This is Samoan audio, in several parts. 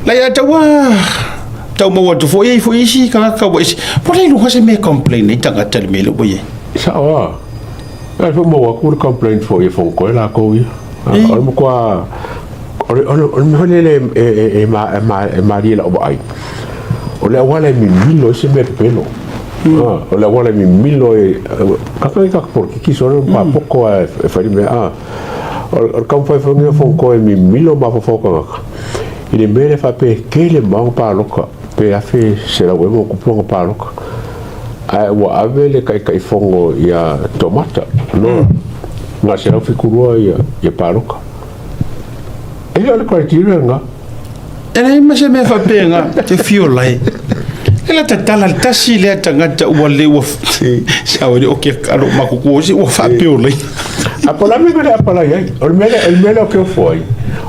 Lai a taua tau maua atu foi ai foi isi tagata ua isi. Po le iloa se mea e complain ai tagata i le mea lea ua i ai. Sao a. Ai foi maua atu le complaint foi e Fonotoe latou ia. O le matua o le o le mea foi lele e e malie i lau vaai. O le auala e mimilo ai se mea pepelo. O le auala e mimilo e kaka i kaka polokiki solo pa poko e fai le mea. O le taumafai foi lenei o Fonotoe e mimilo mafaufau o tagata i le mea lea faapea e tele mau palota pe 1100 ea ma ona tupu ana palota. Ae ua ave le Taitaifono ia Tomata Nora na o le 172 ia palota. E le o le criteria lena. E leai ma se mea faapena, te fio lai. E la tatala le tasi lea tagata ua le ua sao le o ke alo makuku o ua faapeo lai. A po la mea le apalai ai. O le mea o le mea lea o ke ofo ai.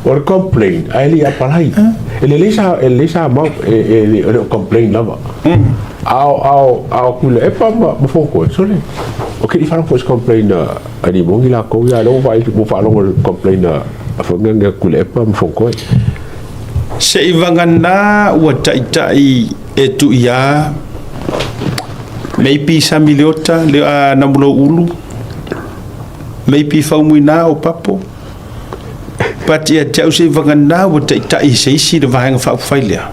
O le complain ae le apalai. E lelei sa e lelei sa mau e le o le complain lava. Ao ao ao Tuilaepa ma ma Fonotoe sole. O ke i whara ko complain a ni mongi la ko ia lo vai mo whalongo complain a whanganga Tuilaepa ma Fonotoe. Se i vagana ua ta'ita'i e tu'iā maybe Sami Leota le a Namulau'ulu maybe Faumuina o Papo but ia te au se i vagana ua ta'ita'i e se isi le vaega faaupufai lea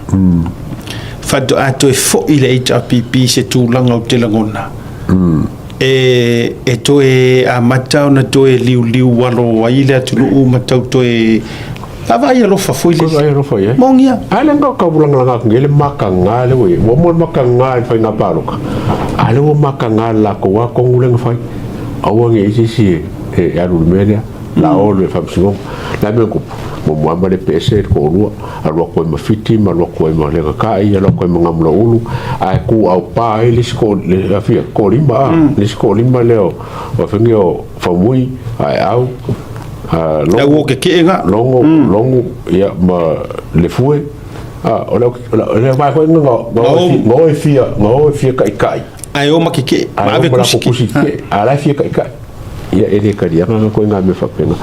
faatoa toe fo'i le HRPP se tulaga ou te lagona e toe amata ona toe liuliu alo ai le atunuu ma tau toe vaavaai alofa foi le Vaavaai alofa i ai. Mogia. A le nga ka vulangalaga atu nei le makaga le ua i ai. Ua mo le makaga i le faiga palota, a lea ua makaga le latou lava tonu lea na fai. Aua ne i i ai se isi e alu i le mea lea. La o le Faamasinoga. O le a le mea na tupu? Muamua lava ma le pese le toalua, alu atu ai ma Fiti ma alu atu ai ma Lenatai, alu atu ai ma Gamulaulu, ae tu aupa ai le isi le fia, toalima a, le isi toalima lea o afioga o Faumui, Aeau, Logo, Au o kekee ga. Logo, Logo, ia, ma Lefue. A, o le, o le vae foi nga, nga o e fia, nga o e fia kaikai. Ae o ma kekee, ma ave kusi kusi kekee. A la e fia kaikai. Ia, e le kaliaga nga koe ngā mea faapena.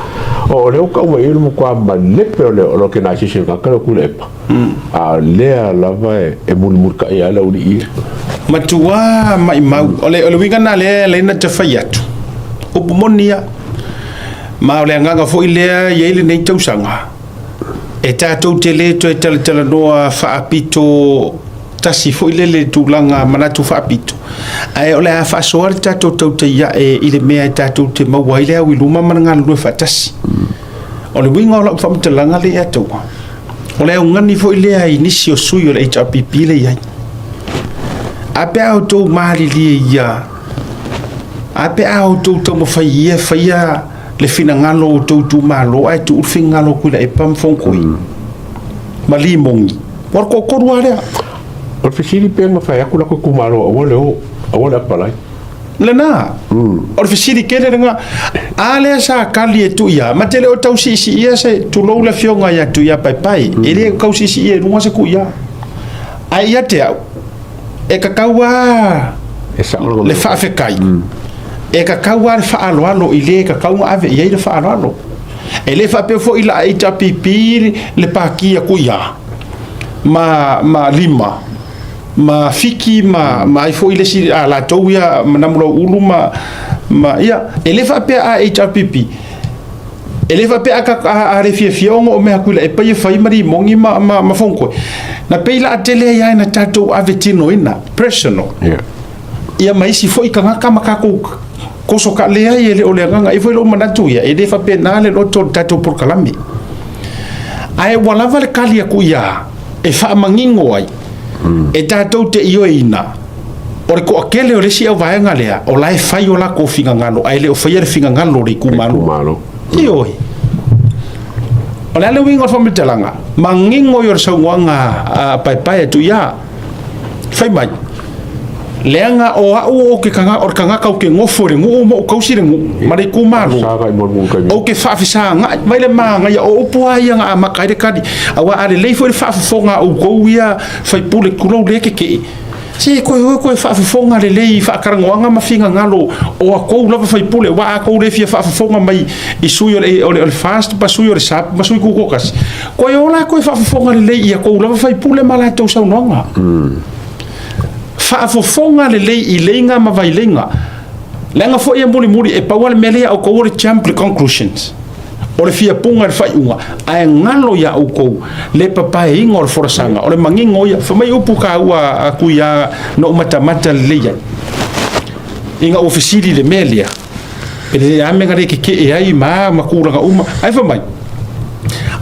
O lea ua kau mai ai le matua malepe o le organisation ka kala Tuilaepa. A o lea lava e mulimulitai ai le aualii ia. Matua maimau. O le uiga lena lea e ala ai ona tafai atu. Upu moni ia. Ma o le agaga foi lea e i ai lenei tausaga, e tatou te le toe talatalanoa faapito tasi foi lele i le tulaga manatu faapito, ae o le a faasoa le tatou tautai ae i le mea e tatou te maua ai le au i luma ma le galulue faatasi. O le uiga o lau faamatalaga lea ia te au, o le augani foi lea i nisi o sui o le HRPP lea e i ai. A pe a outou malilie ia, a pe a outou taumafai ia e faia le finagalo o outou itumalo ae tuu le finagalo o Tuilaepa ma Fonotoe ma Limogi. Ua le toatolu lava lea. O le fesili pe mafai atu latou itumalo aua le o, aua le apalai. Lena. O le fesili tele lena. A lea sa kali e Tuia, ma te le o tau siisiia se, tulou le afioga ia Tuia Paepae, e le o tau siisiia i luga se Tuia. Ae ia te au, e tatau lava le faafetai, e tatau lava le faaaloalo i le e tatau ona ave i ai le faaaloalo. E le faapea foi la HRPP le pati a Tuia ma Lima ma Fiki ma ai foi le isi a latou ia ma Namulauulu ma ia, e le faapea a HRPP, e le faapea a le fiafia ona o mea Tuilaepa ia fai ma Limogi ma Fonotoe. Na pei la tele ai lava ina tatou ave tinoina, personal. Ia ma isi foi tagata ma tatou koso ka leai e le o le agaga. E foi lou manatu ia, e le faapena le loto o le tatou polokalame. Ae ua lava le kali atu ia e faamanino ai, e tatou te ioeina, o le toatele o le isi auvaega lea, o la e fai o latou finagalo, ae le o faia le finagalo o le itumalo. Ioe. O le a le uiga o le faamatalaga? Manino ia o le saunoaga a Paepae atu ia. Fai mai, leaga o au o ke o le tagata ou te nofo i le nuu ma ou tausi le nuu ma le itumalo, ou te faafesagai mai le magaia o upu lava ia na amata ai le tali. Aua a lelei foi le faafofoga a outou ia faipule, tulou le kekee, Se koe oe koe faafofoga lelei i faatalanoaga ma finagalo o a kou lava faipule, aua a kou le fia faafofoga mai i sui o le, o le, o le FAST ma sui o le SAP ma sui tutoatasi, koe o la koe faafofoga lelei i a kou lava faipule ma latou saunoaga. Faafofoga lelei i leiga ma vaileiga. Leaga foi e mulimuli, e pau lava le mea lea ia outou o le jump le conclusions. O le fia puga i le faaiuga, ae galo ia outou le papaeina o le folasaga, o le manino ia. Fai mai upu taua a Tuia na ou matamata lelei ai, ina ua fesili i le mea lea, e le a mea na le tetee ai ma a ma tulaga uma, ae fai mai,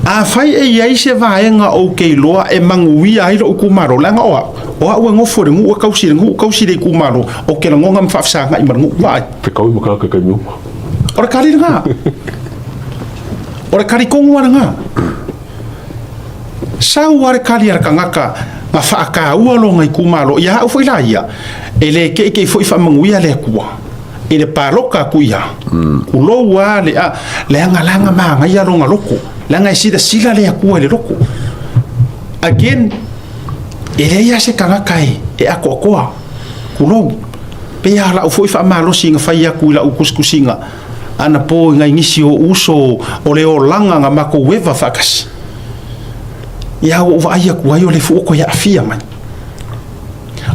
Afai e i ai se vaega ou te iloa e manuia ai lou itumalo, leaga o au, o au e nofo i le nuu e tausi i le nuu, tausi i le itumalo, ou te lagona ma faafesagai ma le nuu. Vaai. Fetaui ma tagata i taimi uma. O le kali lena. O le kali tonu lava lena. Sau lava le kali a le tagata na faataua lona itumalo, ia au foi la ia, e le teitei foi faamanuia le Atua i le palota atu ia, tulou lava le, a, leaga la na manaia lona loto, leaga e silasila le Atua i le loto. Again, e leai lava se tagata e atoatoa, tulou. Pei lava o lau foi faamalosi na fai atu i lau tusitusiga anapo i nai nisi o uso o le olaga na matou eva faatasi. Ia ua ou vaai atu ai o le fua toe aafia mai.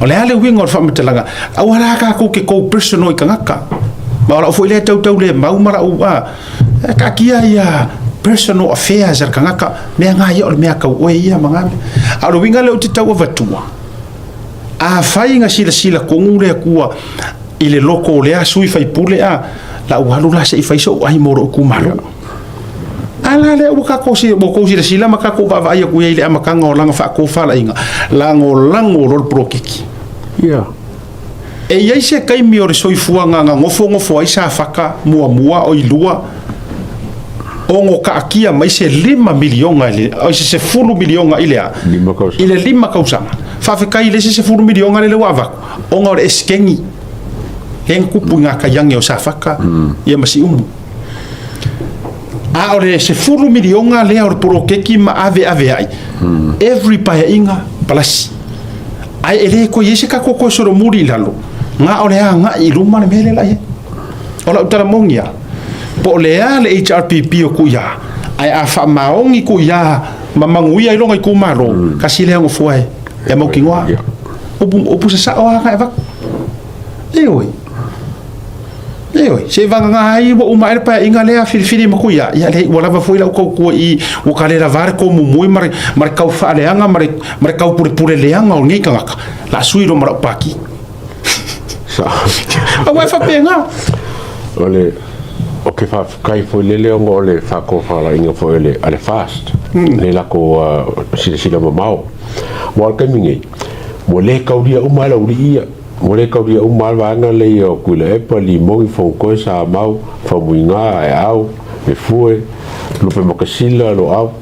O le a le uiga o le faamatalaga, aua la tatou te go personal i tagata. Ma o lau foi lea tautaulemau ma lau, a, taatia ia personal affairs a le tagata, mea na ia o le mea tau oe ia ma na mea. A o le uiga lea ou te tau avatua, Afai na silasila tonu le Atua i le loko o lea sui faipule, a, la ua alu la se i fai so'u ai mo lo'u itumalo. A la lea ua tatou ua tou silasila ma tatou vaavaai atu i ai i le amataga o lana faatofalaiga, lagolago loa le poloketi. Ia. E i ai se taimi o le soifuaga na nofonofo ai Safata muamua oi lua, ono taatia mai se $5 miliona i le, oi se $10 miliona i le a? I le 5 tausaga. Faafetai i le isi $10 miliona lele ua avatu, ona o le eseteni lea na tupu i gatai age o Safata ia ma Siumu. A o le $10 miliona lea o le poloketi ma aveaveai, every paeaiga palasi. Ae e le toe i ai se tatou toe solomuli i lalo, na o le agai i luma le mea lea la i ai. O lau tala moni lava, po o le a le HRPP o Tuia, ae a faamaoni Tuia ma manuia ai lona itumalo, tasi lea nofoa e mautinoa. Upu, upu sasao lava na e avatu. Ioe. Ioe, se i vagana ai ua uma ae le paeaiga lea filifili ma Tuia, ia leai ua lava foi lau tautua i i, ua ka le lava le tomumui ma le, ma le tau faaleaga ma le, ma le taupulepule leaga o lenei tagata, la sui loa ma lau pati. Aua e faapena. O le, ou te faafetai foi lele ona o le faatofalaiga foi a le, a le FAST, le latou silasila mamao. Aua o le taimi nei, ua le taulia uma lava le aualii ia. Ua le taulia uma lava le vaega lea o Tuilaepa, Limogi, Fonotoe, Samau, Faumuiga, Aeau, Lefue, Lupematasila, Loau.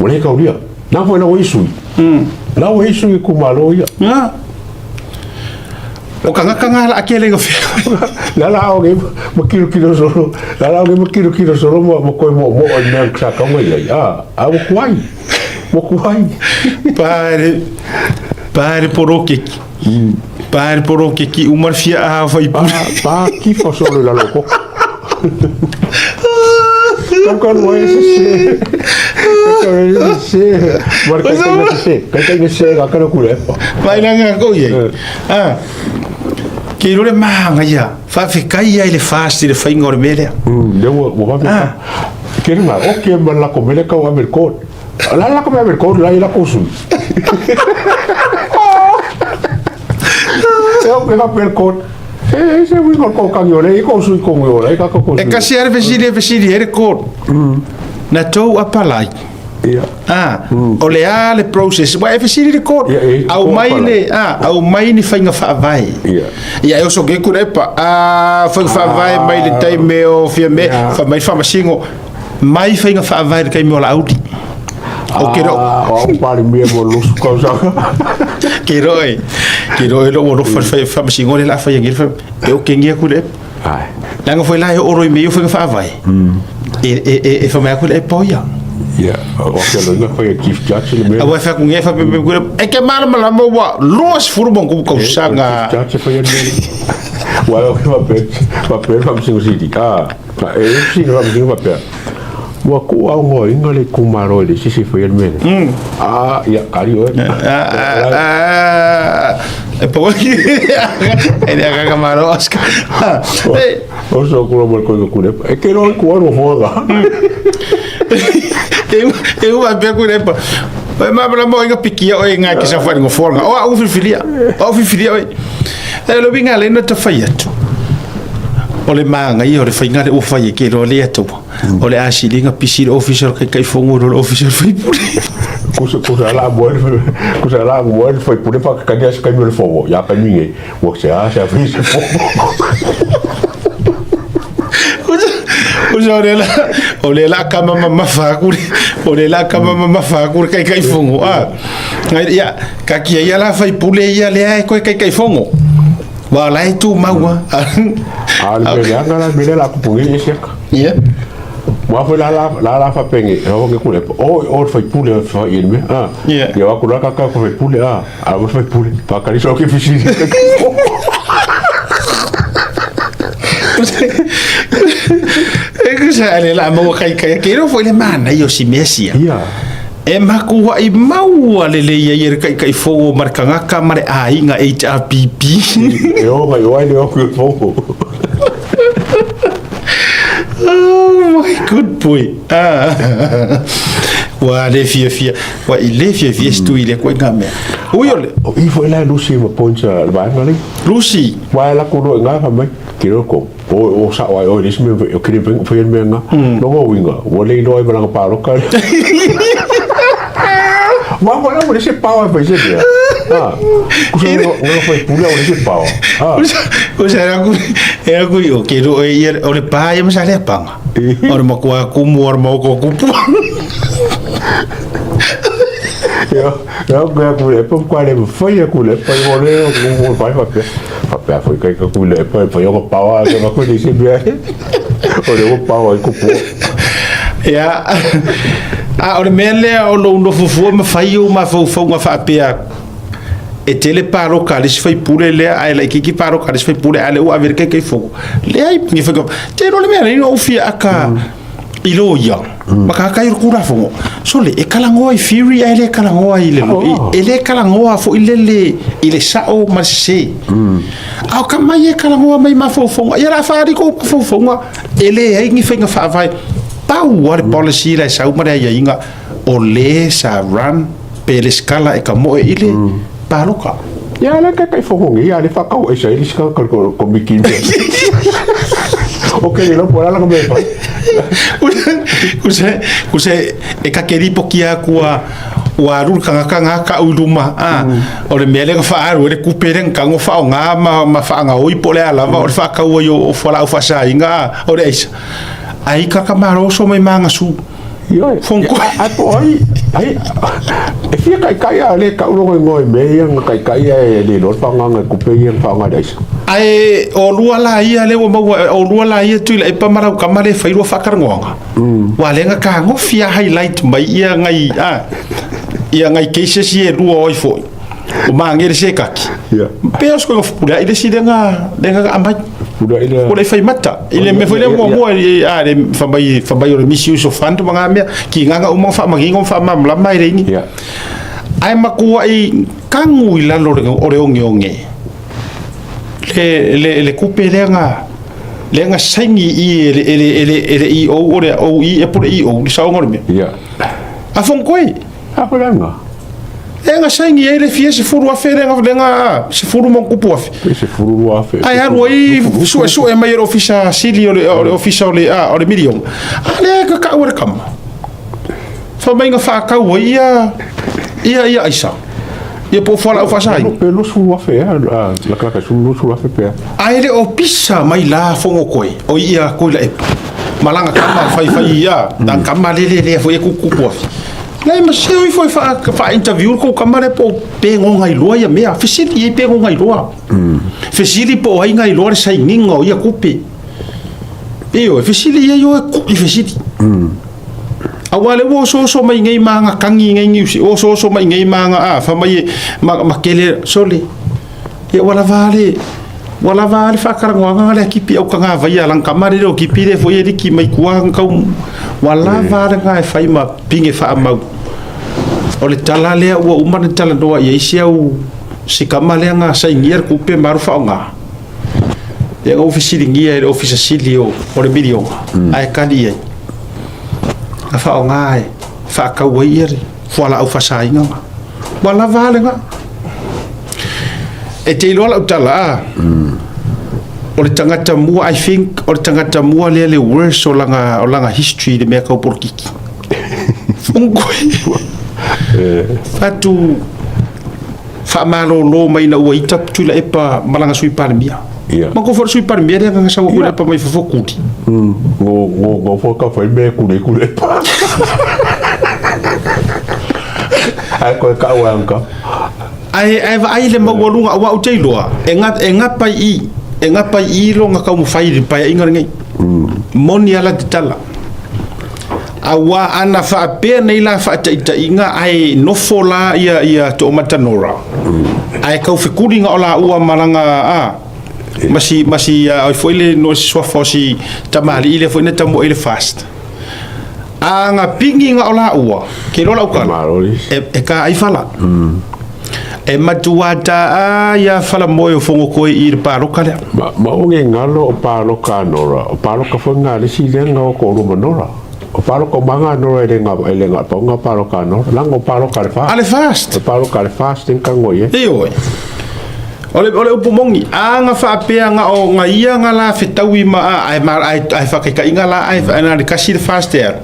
Ua le taulia. Na foi la ua i ai sui. La ua i ai sui o itumalo ia. O tagata na la tele ina La la o ge ma kilokilo solo, la la o ge ma kilokilo solo ma ma koe moomoo i mea sa taunga i ai. A, a ua kuai. Ua kuai. Pare, pare poloketi. Pare poloketi uma le fia a faipule. Pa, pa kifa solo i lalo o koko. Kau kau ai se se. Kau ai se se. Mar kai kai se se. Kai kai se ka kau kule. Mai langa ko ye. Ah. Ke ilo le māngaia, faafetai ai le FAST i le faiga o le mea lea. Le ua ua vave ka. Ke ringa, o ke ma lako mele kau ave le code. La lako me ave le code la i lako sui. E o ke ka pe le code. E se ui ko ko kangi ole, i ko sui kongi ole, i ka ko E sui. kasi are fesili e fesili ai le code. Na tou apalai. Ia. Ah, o le a le process. Ua e fesili le court. Ia, e, Aumai court le, ah, aumai ni faiga faavae. Ia. Ia, e oso ke kura epa. Ah, faiga faavae mai le taimi o Fiame, Ia. fa mai Faamasino, mai faiga faavae le taimi o Laauli. O ke ro, Ah, o au palemia mo lusu kausaga. ke ro e, ke ro e lo ua lofa le fai Faamasino le la fai angi le fa, e o kengia kura epa. Ai. Leaga foi la e oo loa i mea ia o faiga faavae, e, e, e, e fai mai atu le epa o ia. Ia, o ake loiga fai e Chief Judge le mea. Aua e fai atu nei faapea mai kule, e ke malamalama ua 20 ma ono tausaga. Chief Judge e fai le mea. Ua o ke faapea, faapea le Faamasino Sili, a, e le Faamasino faapea, ua tuuaunoaina le itumalo e le isi e faia le mea lea. A, ia, kali oe. E pau e le agaga malo Oscar. O so kula mo ko ko le. E ke ro ku ro ho ga. E u pe ku le pa. E ma bla mo inga pikia o inga ki sa fa ngo fornga. O au fifilia. O fifilia o. E lo binga le no ta fai atu. O le maga ia o le faiga le ua fai e ke loa le atua. O le asiliga pisi le ofisa o le taitaifono i lo le ofisa o le faipule. Kusa kusa la mo kusa la mo fai pule pa ka ni ka mi le fo ya ka mi nge wo se a se a fi se fo. Kusa o le la o le la kama mamafa aku le o le la kama mamafa aku le taitaifono a. Ia ka kia ia la faipule ia lea e koe taitaifono. Wa la e tu maua. A le me anga la me la ku pungi e siaka. Ia. Wa fo la la la la fa penge o ke kule o o fai pule fa i me a. Ia wa kula ka ka fai pule a a wa fai pule pa ka so ke fisi. E kusa le la maua kai kai ke ro foi le mana i o si mesia. Ia. E makuaʻi maua lelei ai e le taitaifono ma le tagata ma le aiga HRPP. E o mai o ai le o ku fo. Oh my good boy. Ah. Ua le fiafia, ua i le fiafia si tui le koe ngā mea. Ui o le. O i foi la Lucy ma points le vaega le. Lucy. Wa la ku lo ngā fa mai. Ki ro ko. O o sa o ai o le me o kiri peng fai me nga. No go winga. Wa le lo ai balanga palo ka. Wa wa la le se pawa fai se dia. Ah. Kusa no no fai pula o le se pawa. Ah. Kusa era ku era ku o ke ro e o le pa ia masa le panga. O le makua kumu o le moko kupu. Yo, yo ku ku le pa kwa le fai ku le pa o le ku fai fa pe. Fa pe foi kai ku le pa fai o pawa ke ma ku le se bia. O le o pawa ku pu. Ia a o le mea lea o lou nofofua ma fai ou mafaufauga faapea e tele paloka a le isi faipule lea ae laitiiti paloka a le isi faipule a le ua ave i le taitaifono leai ni faiga te iloa le mea lea ina ou fia aka i loia ma kakai o le Tulafono sole e talanoa i theory ae le talanoa i le e le talanoa foi lele i le sao ma le sese a o ka mai e talanoa mai mafaufauga ia la faaali kou mafaufauga e leai ni faiga faavae pau a le policy la e sau ma le aiaiga o le sa run pe lesitala e ka moe i le paloka. Ia le kai kai fono ia le whakau e sa ili sika ka ko miki. O ke le po la ka me fa. Kusa kusa e ka keri pokia kua ua alu le tagata ga ka'u i luma a o le mea lea na faaalu ai le kupe lea na tago faaaoga ma ma faagaoi po o le a lava o le faatau ai o fualaau faasaina a o le aisa ai ka maloso mai magasu. Ioe, ai po ai, ai, e fia kai kai a le kau longo ngoi me ia nga kai kai e le lo pa nga nga kupe ia fa nga daisa. Ae o lua la ia le ua maua o lua la ia tui la e pa marau kama le fai lua faakarangoanga. Ua le nga ka ngofia highlight mai ia ngai a ia ngai cases ia e lua oi foi. O maange le sekaki. Ia. Pe o sko pula i le si le nga le nga amai. Pula i le Pula i fai mata. I le mea foi lea muamua i a le fai mai o le misuse of fund ma ngā mea ki nganga uma faamagiga ma faamalamalama e leini. Ia. Ae makuaʻi kagu i lalo o le ogeoge le le le kupe lea na lea na saini i e le e le e le e le EO o le OE e po le EO le saoga o le mea. Ia. A fono koe. A foi langa. E na saini ai le fia 10,000 lea na lea na 10 ma kupu afe. Pe se furu lua afe. Ae alu ai suesue mai e le ofisa sili o le o le ofisa o le a o le miliona. A lea ka kau e le kama. Fa mai na whakau ai ia ia ia aisa. Ia po fualaau faasaina. Pe 20,000 a la ka su 20,000 pe. Ae le o pisa mai la fongo koe o ia koe la epa. Malanga kama fai fai ia, mm. kama le le le foi e kuku afi. Lai ma se oi foi fa fa interview ko kama le po pe ngonga i loa ia mea, fesili e pe ngonga i loa. Fesili po ai ngai loa le saininga o ia kupe. Io, e fesili ia io e ku i fesili. Auā lea ua osooso mai nei ma aga kagi nei niusi, osooso mai nei ma aga a, fai mai e, ma, ma kele, sole, ia ua lava a le, ua lava a le faatalanoaga lea kipi au tagavai a lana tama lele o kipi lea foi e liki mai tua na tau, ua lava a lena e fai ma pine faamau. O le tala lea ua uma ona talanoa i ai si au, si tama lea na sainia le tupe ma alu faaaoga. Ia na ou fesiligia e le Ofisa Sili o, o le miliona, ae tali i ai. Na faaaoga e faatau ai ia le fualaau faasaina na. Ua lava a lena. E te iloa lau tala, a? O le tagata mua, I think, o le tagata mua lea le worst o lana, o lana history i le mea tau polokiki. Fongoi. Fatu faamalolo mai ina ua ita Tuilaepa ma lana Sui Palemia. Ia. Ma ko foi le Sui Palemia lea na sau Tuilaepa mai fafo kuli. Ngo ngo ngo fo ka fai me kuli Tuilaepa. Ai koe ka ua ka. Ae ae vaai le maualuga aua ou te iloa e ga e gapa i i e gapa i i lona taumafai i le paeaiga lenei. Moni lava la te tala. Aua ana faapea nei la faataitaiga ae nofo la ia ia Toomata Nora ae tau fekuli na o laua ma lana a ma si ma si ai foi le no si suafa o si tamalii lea foi na tamoe i le fast a na pigi na o laua ke iloa lau tala e, e ka ai fala e matua taa ia fala moe o Fogotoe i le paloka lea. Ma, ma o nge ngalo o paloka a Nora, o paloka foi nga le si lea nga o ko luma Nora. O paloka o manga a Nora e le nga, e le nga pa nga paloka a Nora. Langa o paloka le fa. A le fast. O paloka le fast en kango ye. Ioe. O le, o le upu moni, a nga faapea nga o nga ia nga la fetaui ma a, ai ma ai, ai whakekaiga la ai, ai na le kasi le fast e alu.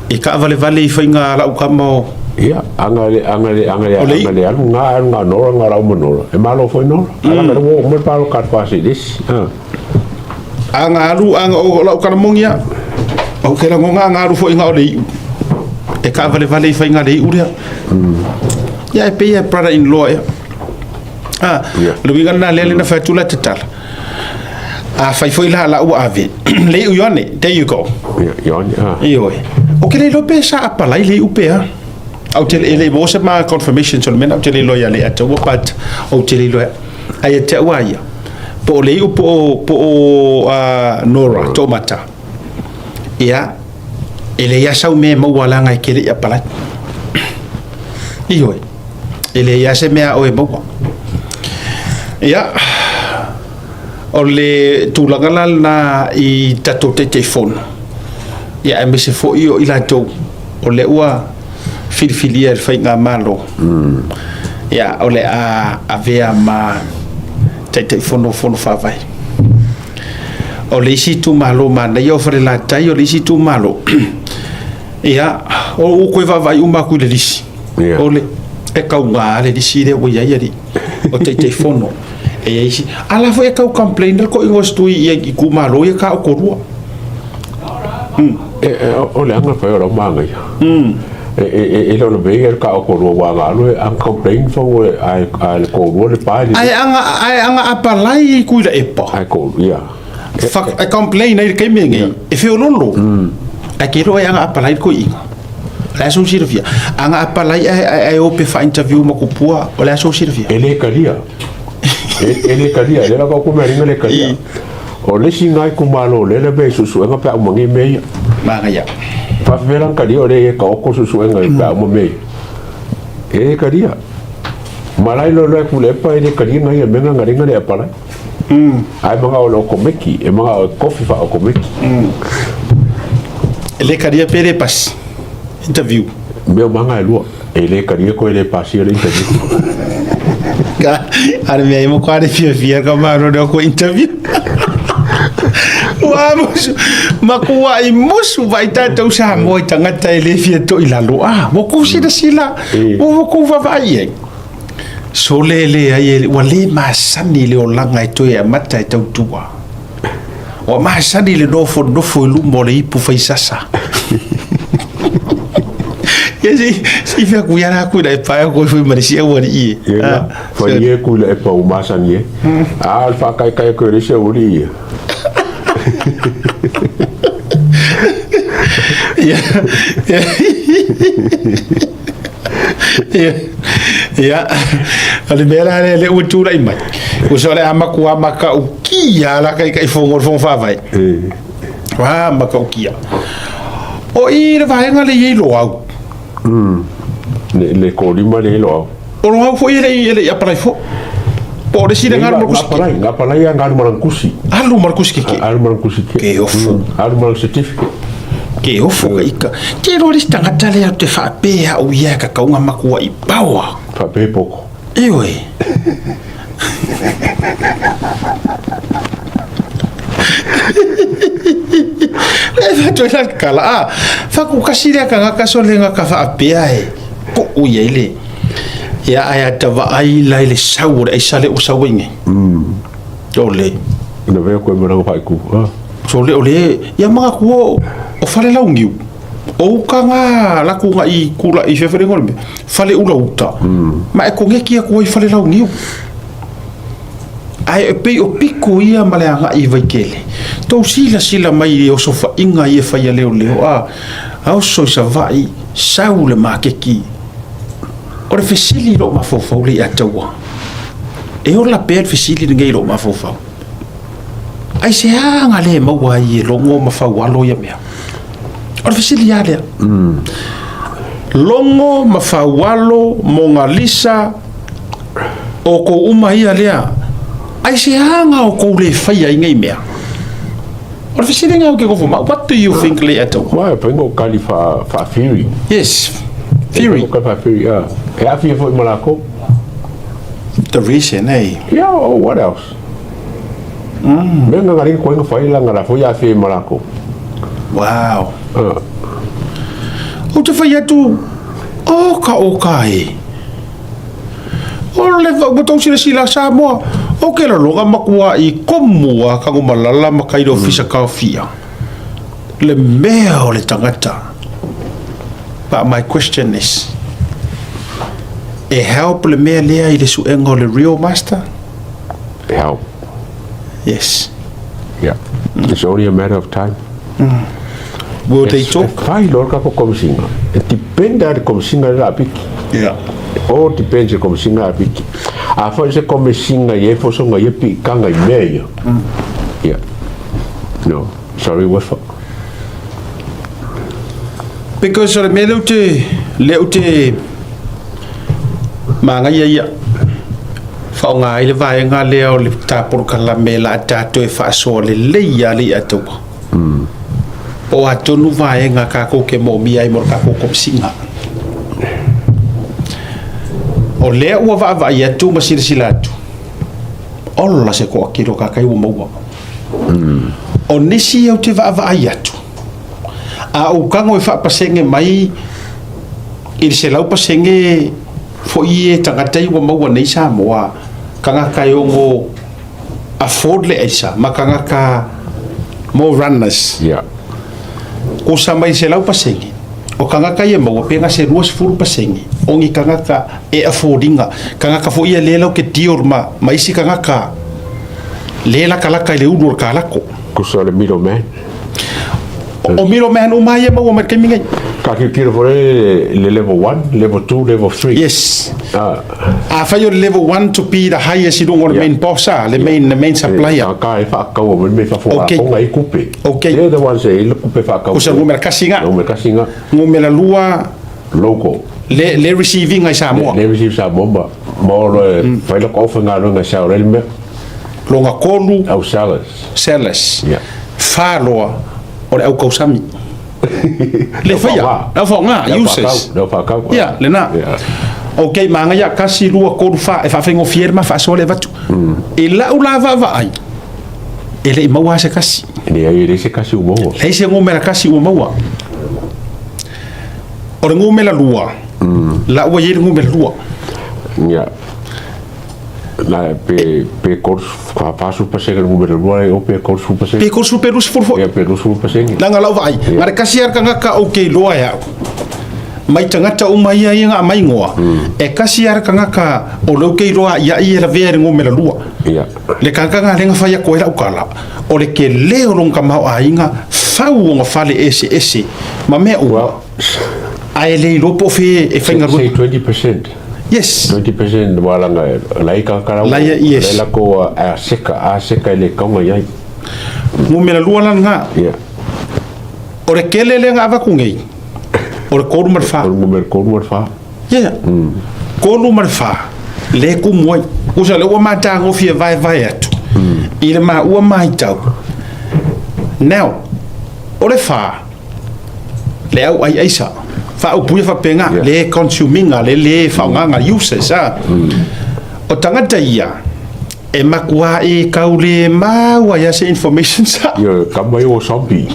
E kaavalevale i faiga a lau tama o. Ia, aga le, aga le, aga le, O le aga le alu, nga alu nga nora, nga lau ma nora. E malo foi nora. Ala nga le wo mo palo ka fa se des. Ah. Aga alu, aga o lau kalamogi ia. Ou te lagona aga alu foi nga o le iu. E kaavalevale i faiga le iu lea. Ia e pei e brother in law ea. Ah, Ia. le uiga lena lea le na fai atu la te tala. A fai foi la la ua ave. Le iu Ioane, there you go. Ia, Ioane, ah. Ioe. O ke le iloa pe sa apalai le iu pe a. Ou te e le maua se ma confirmation so le mea lena ou te le iloa ia le ataua but ou te le iloa. Ae ia te au a ia. Po o le iu po o po o Nora Toomata. Ia e leai lava sau mea e maua leaga e te le i apalai. Ioe. E leai lava se mea a oe e maua. Ia, o le tulaga la lena i tatou Taitaifono, ia aemaise foi o i latou o lea ua filifilia e le Faigamalo, ia, o le a avea ma Taitaifono o Fono Faavae. O le isi itumalo manaia o Falelatai, o le isi itumalo, ia, ua toe vaavaai uma atu i le lisi. Yeah. O le, e kauga le lisi lea ua i ai alii o Taitaifono. E i ai isi, a la foi e tau complain le toaiga o si tui i itumalo ia ta o toalua. E, e, o le aga fai o lau magaia. E, e, e, e le o le mea ia le ka o toalua ua aga alu e ang complain fau e, a, a le toalua le pa le. Ae aga, ae aga apalai i Tuilaepa. Ae ko, ia. Fa, e complain ai i le taimi lenei, e feololo. Ae ke iloa e aga apalai le toeaina. O le a sou silafia? Aga apalai ae, ae, ae o pe fa-interview ma tupua, o le a sou silafia? E le talia. E, e le talia. E le lava ko mea ringa le talia. O le isi nga itumalo lea le mea i suesuega pe a uma nei mea ia. Manaia. Faafefea la ona talia o lea e taoto suesuega pe a uma mea ia. E le talia. Ma la iloiloa e Tuilaepa e le talia nga ia mea nga nga ringa le apalai. Ae manao e le okomeki, e manao e kofi faaokomeki. E le talia pe le pasi interview. Mea o maga e lua, e le talia koe le pasia le interview. Ka, a le mea e mo ka le fiafia ka malo le ko interview. Ua musu, makuai musu vai tatou Samoa i tagata e le fia to'i lalo. Ah, ua kou silasila, ua kou vaavaai i ai. Sole leai e, ua le masani le olaga e toe amata e tautua. Ua masani le nofonofo i luma o le ipu faisasa. Ia si, si fea ku ia la ku ila e pae ko foi ma le si au alii e. Ia la, fai e ku ila e pau masani e. A o le faakaekae koe le isi au alii ia. Ia. Ia. Ia. O le mea la lea lea ua tulai mai. Ua o le a matua matautia la Taitaifono o le Fono Faavae. Ua matautia. O i le vaega lea e i ai Loau. Le kolima le i Loau. O Loau foi e le i apalai foi. Po o le isi lea na alu ma le kusi. Na apalai na alu ma lana kusi. Alu ma le kusi keke. Alu ma lana kusi keke. Ke ofo. Alu ma lana certificate. Ke ofo ka ika. Te loa le isi tagata lea ou te faapea au ia e kakauga makuai paoa. Faapea poko. Ioe. Le fatu la kala a faku kasi le kanga kaso le nga ka faapea e ko u ia ile ia ai ata va ai la ile sau le aisa le u sau inge o le Ina vea koe managa faaiku. Ah. So le o le ia manga ku o fale launiu o uka nga laku nga i kula i fefere ngol fale ula uta ma e kongeki aku ai fale launiu ae e pei o piko ia ma le agai i Vaitele. Tou silasila mai i osofaiga ia e fai a leoleo a a oso i Savaii sau le makeki. O le fesili i lou mafaufau lea ia te ua. E ola pea le fesili lenei i lou mafaufau. Aisea na le maua ai e Logo ma Faualo ia mea? O le fesili lava lea. Logo ma Faualo, Mogalisa, o kou uma ia lea, aisea na o kou le faia ai nei mea? O le fesili lena ou te nofo ma au, what do you think le tou? Wa e fai o kali fa fa theory. Yes, theory. O kali fa theory, ah. E aafia foi ma lakou. The reason, eh? Yeah, oh, what else? Mea nga ngari koe nga whai la ngara foi aafia ma lakou. Wow. Ah. Ou te fai atu, o ka o ka e. O le ua tou silasila Samoa, o ke laloga makua i komu a Kagomalala ma kai le ofisa kaofia. Le mea o le tagata. But my question is, e help le mea lea i le suega o le real master? Help. Yes. Yeah. It's only a matter of time. Will they E talk? fai loa le tatou komisiga. E depend lava i le komisiga lea o le a piki. Yeah. It all depends i le komisiga a piki. Afai se komisiga e i ai fosoga ia piitaga i mea ia. Yeah. No, sorry what for. Because o le mea lea ou te, lea ou te manaia ia, faaaoga ai le vaega lea o le ta polokalame la a tatou e faasoa lelei lava le ia taua. Po o a tonu vaega tatou te moomia ai mo le tatou komisiga. O lea ua vaavaai atu ma silasila atu, ola se toatele o tatai ua maua. O nisi ou te vaavaai atu, a ou tago e faapasene mai i le 100% foi e tagata ia ua maua nei Samoa, tagata e ono afford le aisa ma tagata more runners. Yeah. Kosa mai 100%, o tagata ia maua pe na se 20% o ni tagata e afford ina. Tagata foi ia le lau ke deal ma, ma isi tagata le lakalaka i le ulu o le kalako. Kusa o le middleman. O middleman uma ia maua mai le taimi nei. Ka tilotilo foi le le level 1, level 2, level 3. Yes. Ah. Afai o le level 1 to be the highest i luga o le main boss ah, le main, the main supplier. Ka e faakau mai me fafo Okay. a i kupe. Okay. They're the ones e i le kupe faakau. Kusa numera kasi nga. Numera kasi nga. Numera lua. Local. Le, le receiving ai Samoa. Le, le receive Samoa ma ma o le fai la kofa ngā runga sa o le mea. Longa kolu. Au sellers. Sellers. Yeah. Fa loa o le au kausami. Le faia. Le au whaonga, users. Le au whakau. Ia, lena. Yeah. Ok, magaia, kasi, lua, kolu, fa, e whaafengofie le ma whaasoa le avatu. E lau la vaavaai, e le i maua se kasi. E leai, e leai se kasi ua maua. Leai se ngumera kasi ua maua. O le ngumera lua, la ua i ai le ngumera lua. Ia, na pe pe 40% le ngumera lua e o pe 30%. Pe 30 pe 20 foi. Ia, pe 20%. Leaga lau vaai, na le kasi lava le tagata ou te iloa e au. Mai tagata uma ia ia ga aumai igoa, e tasi lava le tagata o lea ou te iloa ia e lavea i le numera lua. Le tagata lena lea na fai atu ai lau tala, o le tele o lona tamaoaiga, fau ona fale eseese ma mea uma, ae le iloa po o fea e faigaluega. Say 20%. Yes. 20% aua leaga o la e i tagata la ua, yes. la e latou a seka e le tatau ona i ai. Numera lua la lena. Yeah. O le tele lea na avatu nei, o le 3 ma le 4. O le numera 3 ma le 4. Yeah. 3 ma le 4, lea e tumu ai. Tusa o lea ua matagofie vaevae atu i le maua matau. Now, o le 4, le au ai aisa. Faaupuia faapena, Yeah. le consuming, le le faaaogaga, uses. Ah. O tagata ia, E matua e kau le mau ai a se information sa. Ia, kama ia ua zombie.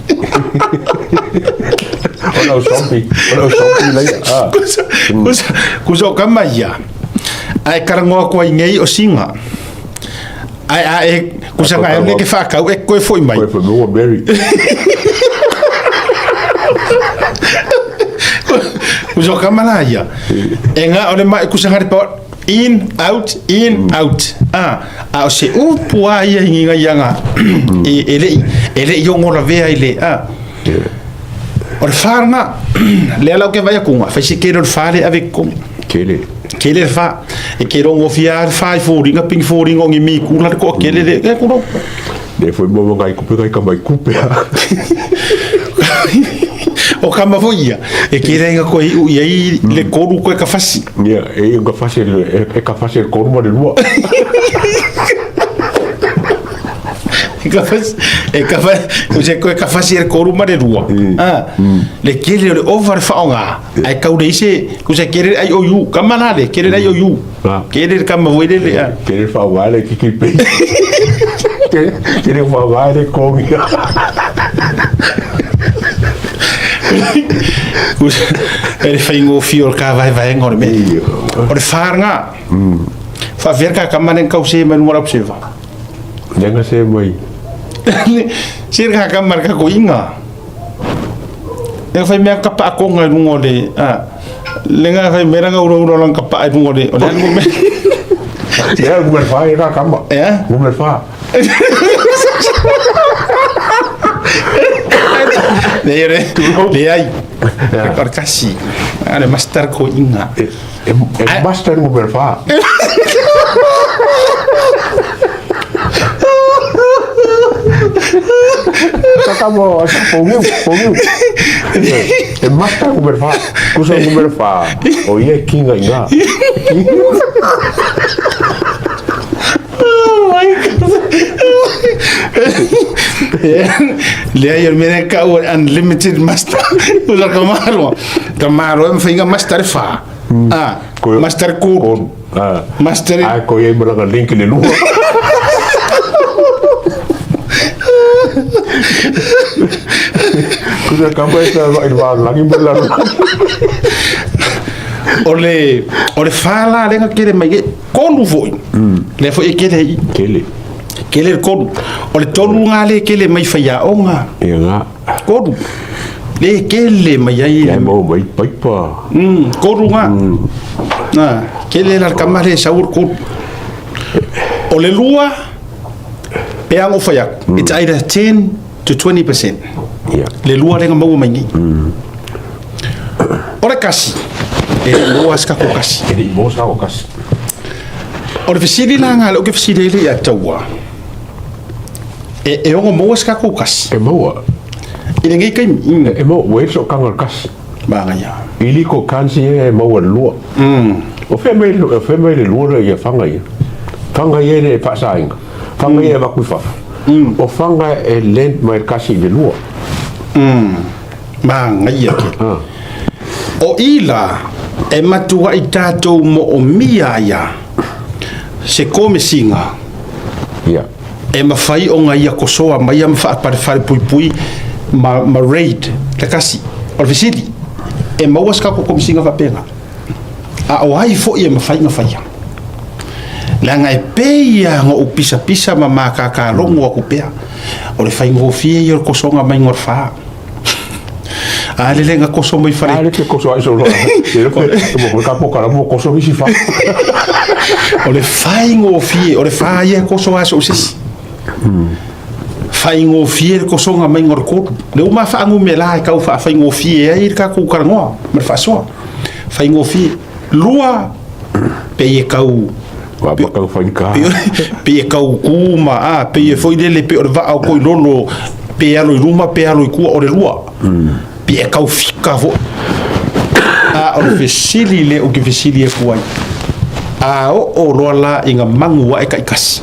O lau zombie, o lau zombie laia. Ah. Kusa, kusa, kusa o kama ia. Ae karangoa atu ai nei o singa. Ae a e, kusa nga e ke whakau e koe foi mai. Koe foi mai ua Mary. Kusa o kama la ia. E nga o le mai kusa nga le pa In, out, in, out. A, a o se upu a ia i ngai ianga e, e lei, e lei o ngola vea i le, a. O le whāranga, lea lau ke vai akunga, whai se kere o le whāre ave kong. Kere. Kere le whā. E kere o ngofia le whā i fōringa, ping fōringa o ngi mi kula le koa kere le, e kuro. Le foi mo ngai kupe ngai kama i kupe ha. O kama foi ia, e kere inga koe i ui ai le koru koe ka whasi. Ia, e i ka fasi e ka fasi le koru ma le lua. E ka fasi, e ka fasi, o se koe ka fasi le koru ma le lua. Ah, le kere o le ova le whaonga, ai kau le ise, ko se kere ai o yu, kama la le, kere ai o yu. Kere le kama voi le le. Kere whaonga le kiki pe. Kere whaonga le kongi. E le faigofie o le kāvaevaega o le mea. O le whāranga, whaawhea ka kama nen kau se mai lunga lau seva. Lenga se mai. Se ka kama ka ko inga. Lenga whai mea ka pa akonga i lunga o le, a, lenga whai mea ranga ura ura lang ka pa i lunga o le, o le alu me. Lea numera whā e ka kama. Ea? Numera whā. Leai, re, leai. O le kasi. A le master ko inga. E, e, e master numera whā. Ka kama, pongiu, pongiu. E master numera whā. Kusa numera whā. O ia e kinga i ngā. Oh my God. Leai o le mea lea e tau o le unlimited master. Usa ka malo. Ka malo e mawhai nga master e wha. Ah, master kuru. Master e... Ai ko iai maranga link le lua. Kusa ka mai sa i wā langi mo lalo. O le, o le wha la lenga kere mai e kolu foi. Lea foi e kele i. Kele. Kele le kolu. O le tolu ngā le kele mai whaiaonga. Ia ngā. Kolu. Le kele mai ai. Ia mau mai paipa. Kolu ngā. Nā, kele la kama le saur kolu. O le lua, pe ango whai aku. It's either 10 to 20%. Ia. Le lua lenga maua mai nei. O le kasi, e le maua se kako kasi. E le i maua se kako kasi. O le fesili la ngā lea ou te fesili ai le ia taua, e, e ono maua se kako kasi? E maua. I lenei taimi? Mm. E, e maua, ua i ai le sootaga o le kasi. Magaia. I liko kansi e maua le lua. O fea mai, o fea mai le lua ia fanga ia? Fanga ia le faasaina. Fanga ia e avatu i fafo. O fanga e lend mai le kasi i le lua. Magaia ke. O i la, e matuai tatou moomia ia se komesiga Ia. e mawhai ona ia kosoa mai ia ma whaapare puipui ma, ma raid le kasi. O le fesili, e maua se kako komesiga faapena? A o ai foi e mawhai na whaia? Leaga e pei ia na ou pisapisa ma makakalogo aku pea, o le faigofie ia o le kosoga mai o le fa. A le le ga koso mai fale. A le ke koso ai solo. Le le mo ka po kala mo koso isi fa. O le faigofie, o le fa ia koso aso sisi. Faigofie le kosoga mai o le kolu. Le uma faagumela e kau faafaigofie ai le kakou kalagoa ma le faasoa. Faigofie. Lua, pei e kau Wa pa kau faika. Pei e kau ku ma a, pei e foi lele pe o le vaa o koilolo, pe alo i luma, pe alo i kua o le lua. Pe e kau fika foi. A o le fesili le o ke fesili e kuai. A o o loa la inga mangu a e kai kasi.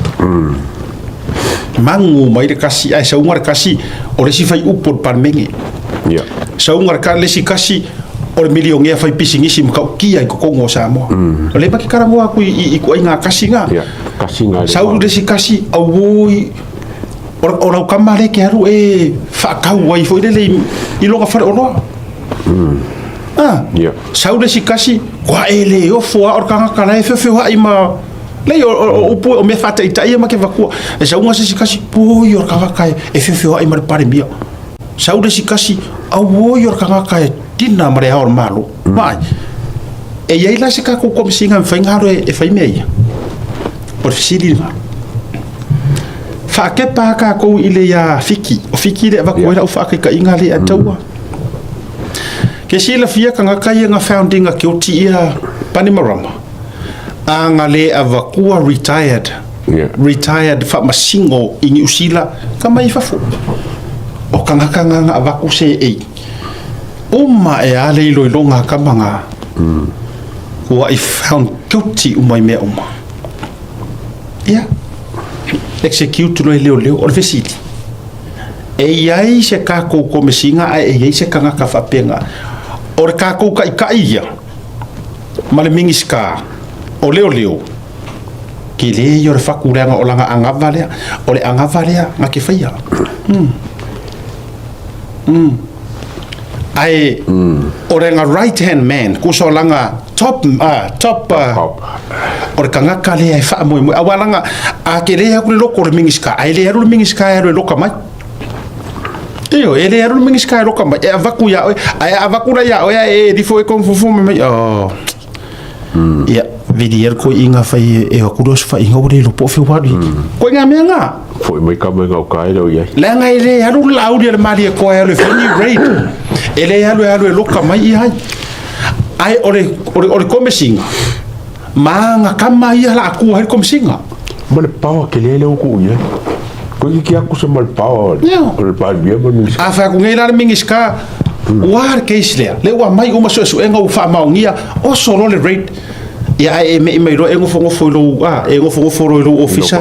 Mangu mai le kasi, ai saunga le kasi, o le si fai upo le palmenge. Yeah. Saunga le ka le si kasi, o le milionea fai pisinisi ma kaukia i kokongo o Samoa. O le maki karangoa aku i kuai ngā kasi ngā. Yeah. Kasi ngā. Sau le si kasi, au oi, o lau kama le ke aru e whaakau ai foi lele i longa whare o loa. Ah. Yeah. Sau le si kasi, kua e le ofo a o le kangaka la e whiowhio hai ma Lei o upu o mea whaataitai ma ke vakua. E saunga se si kasi, poi o le kangaka e whiowhio hai ma le paremia. Sau le si kasi, au oi o le kangaka e tina ma le ao o le malo. Mai. E iai la se kakou komisiga e mafai ona alu e fai mea ia. O le fesili lena. Faakepa kakou i le ia Fiki. O Fiki le avatu ai lau faakaitaiga le ataua. Ke silafia tagata ia na found ina guilty ia Panimarama. A na le avatua retired. Retired faamasino i Niu Sila ka mai fafo. O tagata na na avatu se ei. Uma e a le iloiloga a kama na. Ua i found guilty uma i mea uma. Ia. Execute loa e leoleo. O le fesili. E i ai se kakou komesiga ae e i ai se tagata faapena. O le kakou taitai ia ma le Minisita o Leoleo, tele ia o le fatu leaga o lana anava lea, o le anava lea na te faia. Ae o lana right hand man, kusa o lana top, top, o le tagata lea e faamoemoe. Aua lana, a te le alu le loko o le Minisita, ae le alu le Minisita e alu e loka mai. Io, e le alu le Minisita e loka mai, e avatu ia oe, ae a avatu la ia oe, ae e rifo e konfofo mai mai, oh. Ia, vili e koe i ngā whai e aku leo whai ngā ore lo po whiu waru. Koe ngā mea ngā. Foi mai ka mai ngau kai leo iai. Le anga e le alu la auli le mali e koe alu e whai raid. E le alu e alu e loka mai i hai. Ai ore ore ore komesinga. Ma ngā kama ia la aku hai komesinga. Ma le pawa ke le leo ku ia. Koe ki ki aku se ma le pawa. O le palimia ma le Minisita. A whai aku ngei la le Minisita. Ua le case lea. Le ua mai uma suesuega ua faamaonia, oso loa le raid. Ia ae e mei mai loa e nofonofo i lou, a, e nofonofo loa i lou ofisa.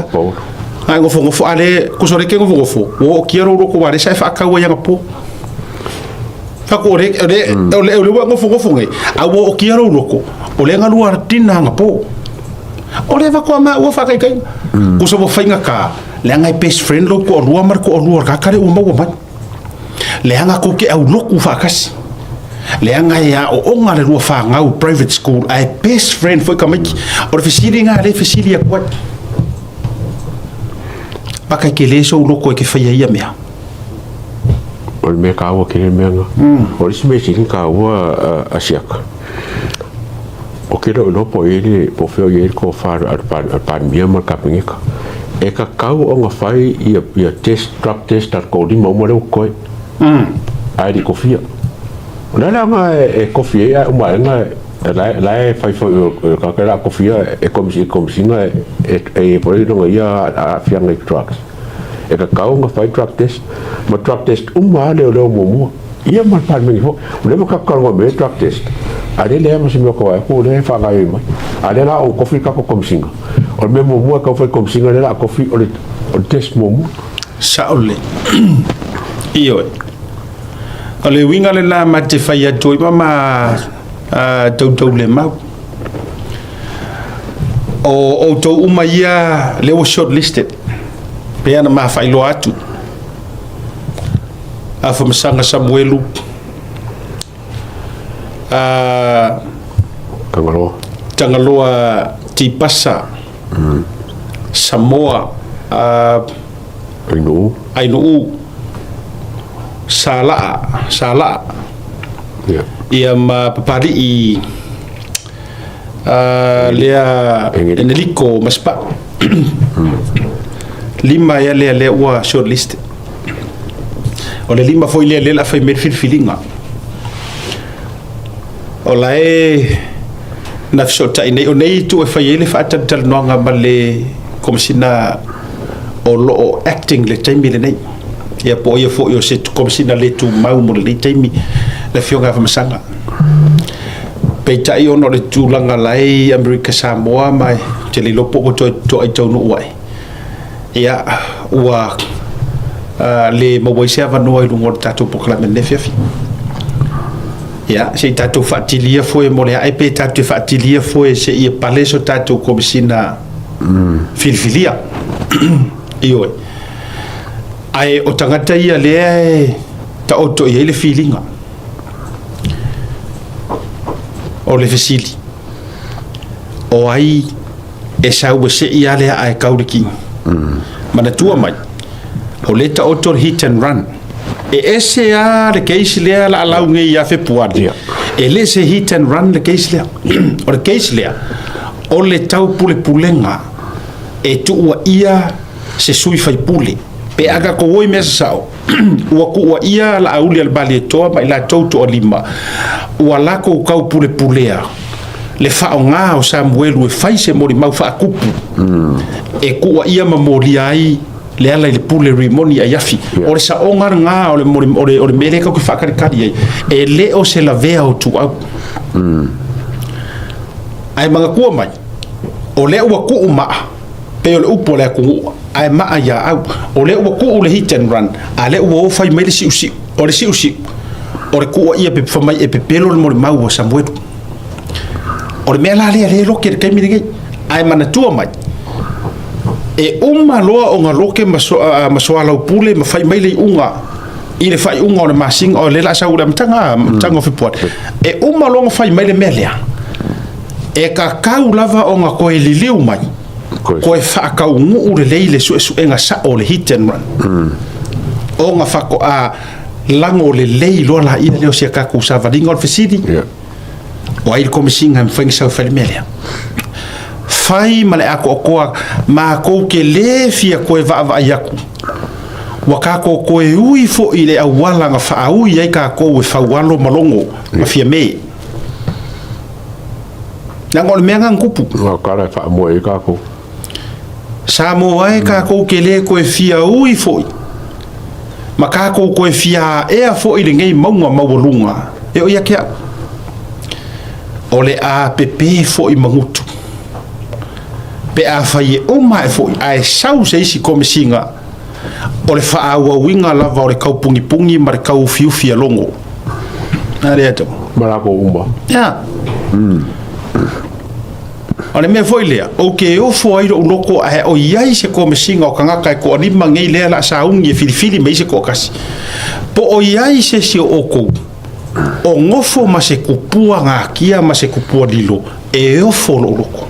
A e nofonofo, a le, kusa o le ke nofonofo, ua ootia lou loko aua lea sa e faatau ai anapo. Faku o le, o le, o le, o le ua e nofonofo nei, a ua ootia lou loko, o lea na lua tina anapo. O le vakoa maua faakaikaina. Kusa ua faigata, leaga e best friend lou toalua ma le toalua o le tagata lea ua maua mai. Leaga kou te aulotu faatasi. Leaga e aooga le lua fanau private school ae best friend foi tamaiti. O le fesili lena lea e fesili atu ai. Maka e tele sou loko e te faia ia mea. O le mea taua tele le mea lena. O le isi mea sili ona taua a siaka, o ke lou iloa po o i ai le, po o fea o i ai le tofa a le Palemia ma le Kapeneta, e tatau ona fai ia test, drug test a le toalima uma lea ua totoe, ae le i kofia. O le a le aoga e kofi ai ae uma aega la e fai foi o le tagata o le a kofia e Komesina e i ai foi lona ia aafiaga i drugs. E tatau ona fai drug test, ma drug test uma lava leoleo muamua. Ia ma le Palemene foi. O lea ua tatou talanoa mai ai drug test, a o lea e leai ma se mea o tau atu o lea e faagaoioi mai. A o lea la o kofi le tatou Komesina. O le mea muamua e tau fai i le Komesina lea o le a kofi o le test muamua. Sao lelei. Ioe. O le uiga lena ma te fai atu ai ma ma tautaulemau. O outou uma ia lea ua shortlisted, pei ona ma faailoa atu, Afamasaga Samuelu, Tagaloa. Tagaloa Tipasa, Samoa, Ainuu. Ainuu, Salaa, Salaa. Ia ma Papali'i lea Eneliko Masepau. 5 ea lea lea ua shortlist. O le 5 foi lea lea o le a fai mai le filifiliga. O la e na fesootai nei, o nei itu e fai ai le faatalatalanoaga ma le Komesina o lo o acting le taimi lenei. Ia po o ia foi o se Komesina le tumau mo lenei taimi, le Afioga ia Afamasaga. Peitai ona o le tulaga la e i Amerika Samoa ma ou te le iloa po ua toe toai taunuu ai, ia ua le maua ai se avanoa i luga o le tatou polokalame i lenei afiafi. Ia, se i tatou faatilia foe mo le ae pe tatou te faatilia foe seia pale so tatou Komesina filifilia. Ioe. Ae o tagata ia lea e taoto i ai le filiga. O le fesili, o ai e sau e sei lava le aa e kau le kini? Manatua mai, o lea e taoto le hit and run. E ese lava le case lea o le a lau nei ia Fepuari. E le se hit and run le case lea. O le case lea, o le taupulepulega e tuuaia se sui faipule. Pe a tatou o i mea sasao, ua tuuaia Laauli-a-le-Malietoa ma i latou toalima, ua latou taupulepulea le faaaoga o Samuelu e fai se molimau faatupu e tuuaia ma molia ai Lealailepule Rimoni Aiafi. O le saoga lena o le, o le, o le mea lea tatou te faatalitali ai, e le o se lavea o ituau. Ae manatua mai, o lea ua tuu maa, pei o le upu a le atunuu, ae maa ia au. O lea ua tuu le hit and run, a lea ua o fai mai le siusiu. O le siusiu, o le tuuaia pe fai mai e pepelo le molimau a Samuelu. O le mea la lea lea e loke i le taimi lenei. Ae manatua mai, e uma loa ona loke ma soalaupule ma fai mai le iuga i le faaiuga o le masina, o lea o le a sau i le amataga, amataga o Fepuari. E uma loa ona fai mai le mea lea, e tatau lava ona toe liliu mai, toe faataunuu lelei le suesuega sao o le hit and run. Ona faatoa lago lelei loa laia lea o si a tatou savaliga. O le fesili, o ai le Komesina e mafai ona sau e fai le mea lea? Fai ma le atoatoa, matou te le fia toe vaavaai atu. Ua tatou toe ui foi i le auala na faaui ai tatou e Faualo ma Logo ma Fiame. Leaga o le mea lena na tupu. O tala e faamoe ai tatou. Samoa e tatou te le toe fia ui foi ma tatou toe fia aea foi i lenei mauga maualuga e oo ia te au. O le a pepe foi magutu pe afai e uma ae foi ae sau se isi Komesina o le faaauauina lava o le taupunipuni ma le tauufiufi a Logo. A lea tau. Ma latou uma. Ia. O le mea foi lea, ou te ofo ai lou loto ae o i ai se Komesina o tagata e toalima nei lea o le a sauni e filifili mai se toatasi. Po o i ai se isi o outou o nofo ma se tupua natia ma se tupua lilo, e ofo lou loto.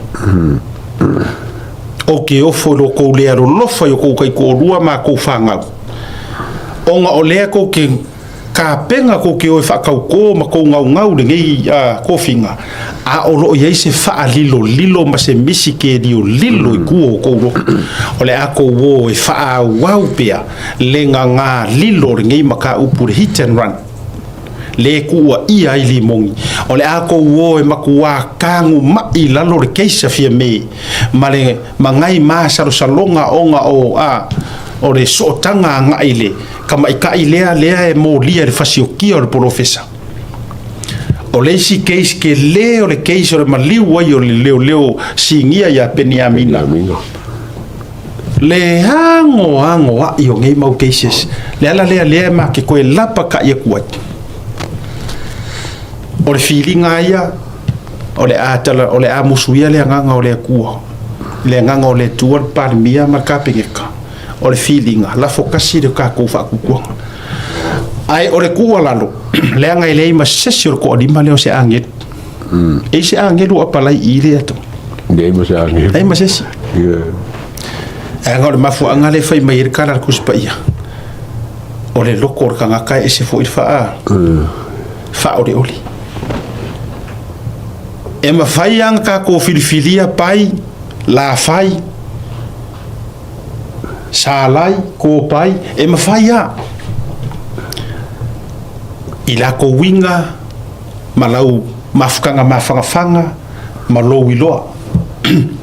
Ou te ofo i lo tou le alolofa i o tou taitoalua ma a tou fanau, ona o lea tou te tapena tou te o e faatautō ma tou naunau i lenei tofiga, a o lo o i ai se faalilolilo ma se misi keliolilo i tua o tou loto. O le a tou o e faaauau pea le gagā lilo o lenei mataupu i le hit and run, le tuuaia ai Limoni. O le a tou o e matuā taguma'i i lalo le case a Fiame ma le magai masalosaloga ona o a o le sootaga agai i le tamaitai lea lea e molia i le fasiokia o le polofesa. O le isi case tele o le case o le maliu ai o le leoleo sinia ia Peniamina. Le agoagoa'i o nei mau cases. Le ala lea lea ma te toe lapata'i atu ai. O le filiga ia, o le a tala, o le a musuia le agaga o le Atua. Le agaga o le Atua, le Palemia ma le Kapeneta. O le filiga, lafo tasi le tatou faatuatuaga. Ae o le tuualalo, leaga e leai ma se isi o le toalima lea o se agelu. E i se agelu o apalai i le atu. Leai ma se agelu. Leai ma se isi. Leaga o le mafuaaga lea e fai mai ai le tala a le Tusi Paia, o le loto o le tagata e ese foi le faa. Faaolioli. E mafai lava ona tatou filifilia pai, lafai, salai, kopai, e mafai lava i latou uiga ma lau mafutaga mafanafana ma lou iloa.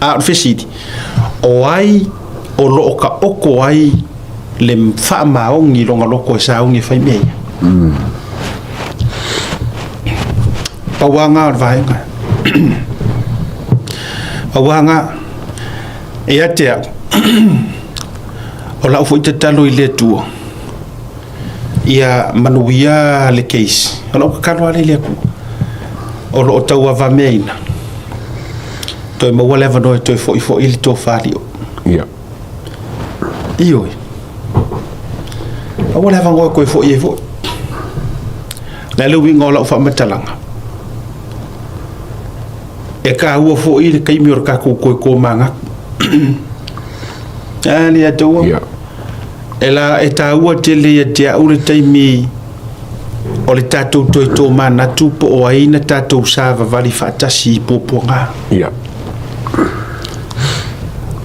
A o le fesili, o ai o lo o taoto ai le faamaoni i lona loto e sauni e fai mea ia? Pau lava lena o le vaega. Pau lava lena. Ia te au, o lau foi tatalo i le Atua, ia manuia le case. O lau tatalo lava lea i le Atua, o lo o tauavameaina, toe maua le avanoa e toe foi foi le tofa alii. Ia. Ioe. Aua le avanoa e toe foi ai foi. O le a le uiga o lau faamatalaga? E taua foi le taimi o le tatou toe tomanatu. A le Atua. Ia. E la e taua tele ia te au le taimi o le tatou toe tomanatu po o ai na tatou savavali faatasi i puapuaga. Ia.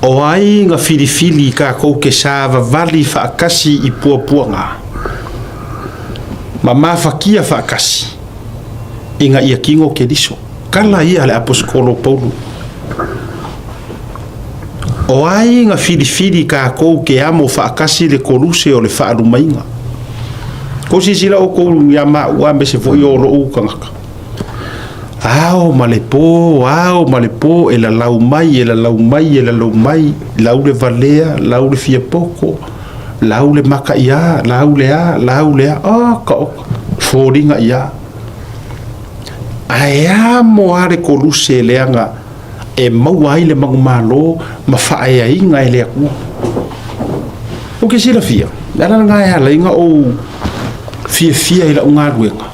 O ai na filifili i tatou te savavali faatasi i puapuaga ma mafatia faatasi ina ia kino Keriso. Tala ia a le Aposetolo o Paulo. O ai na filifili tatou te amo faatasi le koluse o le faalumaina. Kou silasila outou ia maua aemaise foi o lou tagata. Ao ma le po, ao ma le po, e lalau mai, e lalau mai, e lalau mai, lau le valea, lau le fiapoko, lau le maka ia, lau le a, lau le a, oka oka, foliga ia. Ae amo lava le koluse leaga e maua ai le manumalo ma faaeaina e le Atua. Ou te silafia, le ala lena e ala ai ona ou fiafia i lau galuega,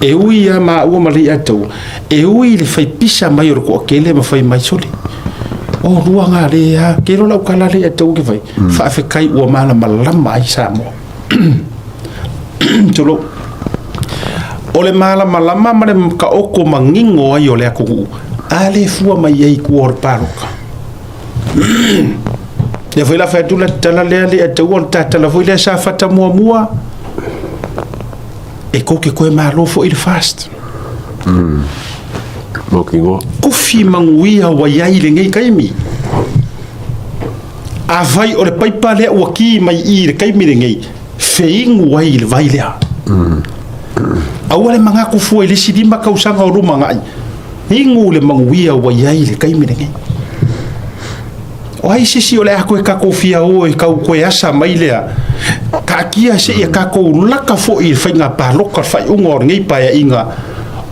e ui ia maua ma Leiataua, e ui i le fai pisa mai o le toatele ma fai mai, sole, o lua galea, ke iloa lau tala Leiataua ke fai, faafetai ua malamalama ai Samoa. Tulou. O le malamalama ma le taoto manino ai o le atunuu, a le fua mai ai i tua o le palota. Lea foi la fai atu la tala lea le ataua o le tatala foi lea sa fata muamua e kou te koe malo foi le fast. Mautinoa. Kufi manuia ua i ai i lenei taimi. Afai o le paipa lea ua ki mai i i le taimi lenei, feinu ai i le vai lea. Aua le manatu fua i le isi 5 tausaga o lumanai, inu le manuia ua i ai i le taimi lenei. O ai se isi o le a toe tatou fia o e tau toe asa mai lea, taatia seia tatou laka foi i le faiga palota le faaiuga o lenei Paeaiga,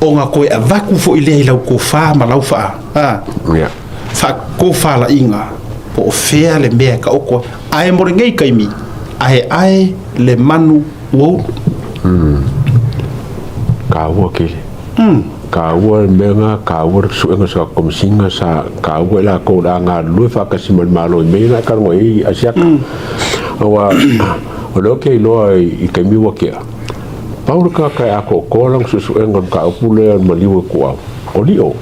ona toe avatu foi lea i lau tofa ma lau faa, a, Yeah. faatofalaiga po o fea le mea e taoto ai. Ae mo lenei taimi, aeae le manu ua ulu. Taua tele. Taua le mea lena, taua le suega sa Komesina sa taua i latou o le a galulue faatasi ma le Malo i mea ia na e talanoa i ai Asiata. Aua o lea ou te iloa i taimi ua tea, pau le tagata e atoatoa lana suesuega o le mataupu lea o le maliu e tuuau, o Lio.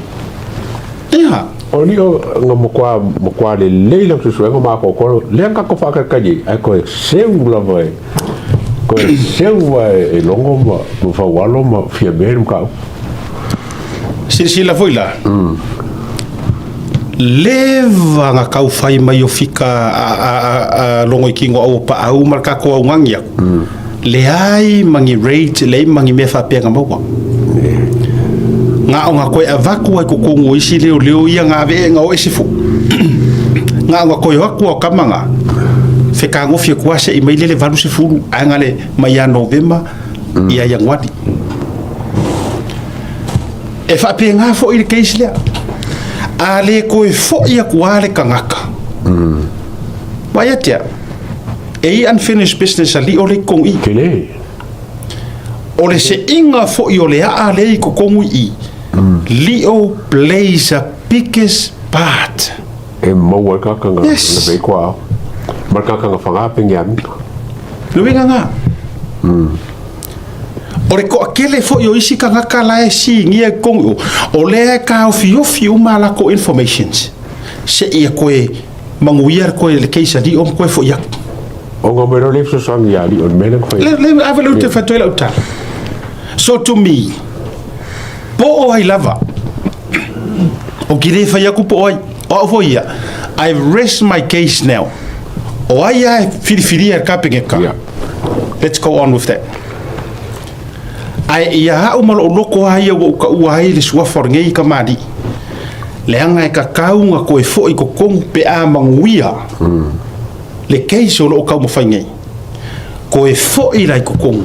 Ia. O lio na matua matua lelei lana suesuega ma atoatoa lea na tatou faatalitali ai, ae toe seu lava e toe seu lava e Logo ma ma Faualo ma Fiame le mataupu. Silasila foi la, leva na tau fai mai o fika a a a Logo i kino au o Paau ma le tatou augani atu, Leai ma ni rate, leai ma ni mea faapea na maua. Na o na koe avatu ai totonu o isi leoleo ia na ave e na o ese fo. Na o na koe o atu o kama na, fekagofi atu a sei mai lele 80, ae na le mai ia Novema, ia Ianuari. E faapena foi le case lea. A le koe foi atu a le tagata, vaai atu au, E i unfinished business a lio le i totonu i. Tele. O le seiga foi o le aa lea i totonu i i, lio plays a biggest part. E maua ai tagata na yes. na vei koa ao. Ma le tagata na faga pe ni amiga. Le uiga na. O le toatele foi o isi tagata la e sigia i totonu i o, o lea e taofiofi uma a latou informations seia toe manuia le toe le case a Lio ma toe foi atu. Ona omai loa lea fesoasoani ia Lio i le mea lea na fai. Le, le, ave le ute fai atu ai lau tala. So to me, po o ai lava, ou te le fai atu po o ai, o au foi ia, I rest my case now. O ai lava e filifilia e le Kapeneta, Yeah. Let's go on with that. Ae ia au ma lou loto lava ia ua ou taua ai le suafa o lenei kamali'i, leaga e tatau ona toe foi i totonu pe a manuia le case o lo o taumafai nei. Toe foi la i totonu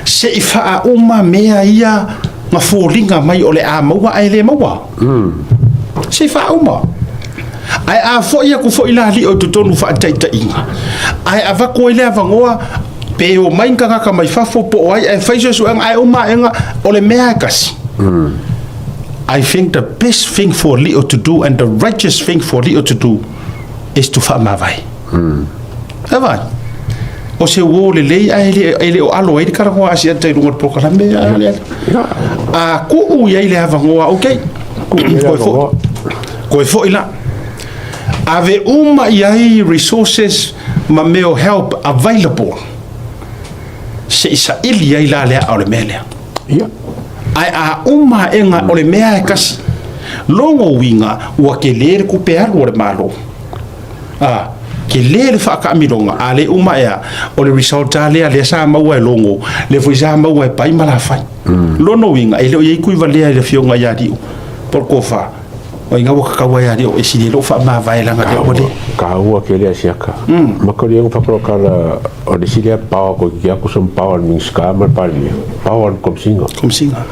se i faauma mea ia na foliga mai o le a maua ae le maua. Se i faauma. Ae a foi atu foi la Lio i totonu faataitaiga, ae avatu ai le avanoa pe omai ni tagata mai fafo po o ai ae fai suesuega ae uma aega o le mea e tasi. I think the best thing for Lio to do and the righteous thing for Lio to do is to faamavae. E vai. O se uō lelei ae le, e le o alo ai le talanoa Asiata i luga o le polokalame a le A tuu i ai le avanoa, okay. Tuu i ai le Koe foi. avanoa. Koe foi la. Ave uma i ai resources ma mea o help available se i saili ai la le aa o le mea lea. Ia. Ae a uma aega o le mea e kasi, logo uiga ua tele le tupe alu a le Malo. A, tele le faataamiloga, a le uma ea, o le result lava lea, lea sa maua e Logo, lea foi sa maua e Pai ma Lafai. Lona uiga, e le o i ai tuivalea i le afioga ia Liu, po o le tofa, o ai ua tatau lava ia Liu e sili ai lou faamavae leaga lea ua le. Taua tele Asiata. Ma tali anga whakarokara o le isi lea power ko ki aku some power le Minista ma le Palemia, power le Komisiga. Komisiga.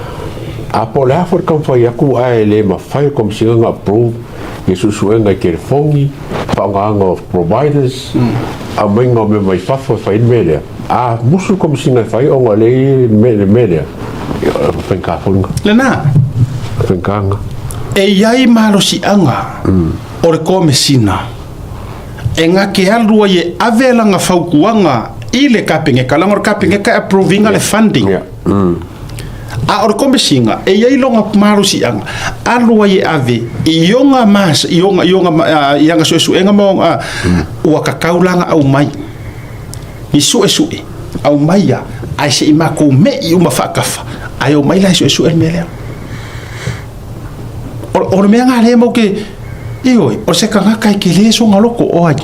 A po o le a foi le taumafai atu ae le mafai e le Komisiga ona approve ia suesuega i telefoni, faaaogaina o providers, aumaiga o mea mai fafo e fai ai le mea lea. A musu le Komisiga e fai ona o lea e i ai le mea lea, ia o le faigata foi lena. Lena. Faigata lena. E i ai malosiaga o le Komesina e gake alu ai e ave lana fautuaga i le Kapeneta, leaga o le Kapeneta e approve ina le funding. Yeah. A o le Komesina e i ai lona malosiaga alu ai e ave i ona mas, i ona, i ona, i ana suesuega ma ona, ua tatau la ona aumai ni suesue, aumai ia, ae se i matou me'i uma faatafa, ae omai la e suesue le mea lea. O le mea lena lea matou te, ioe, o se tagata e tele sona loto, o ai?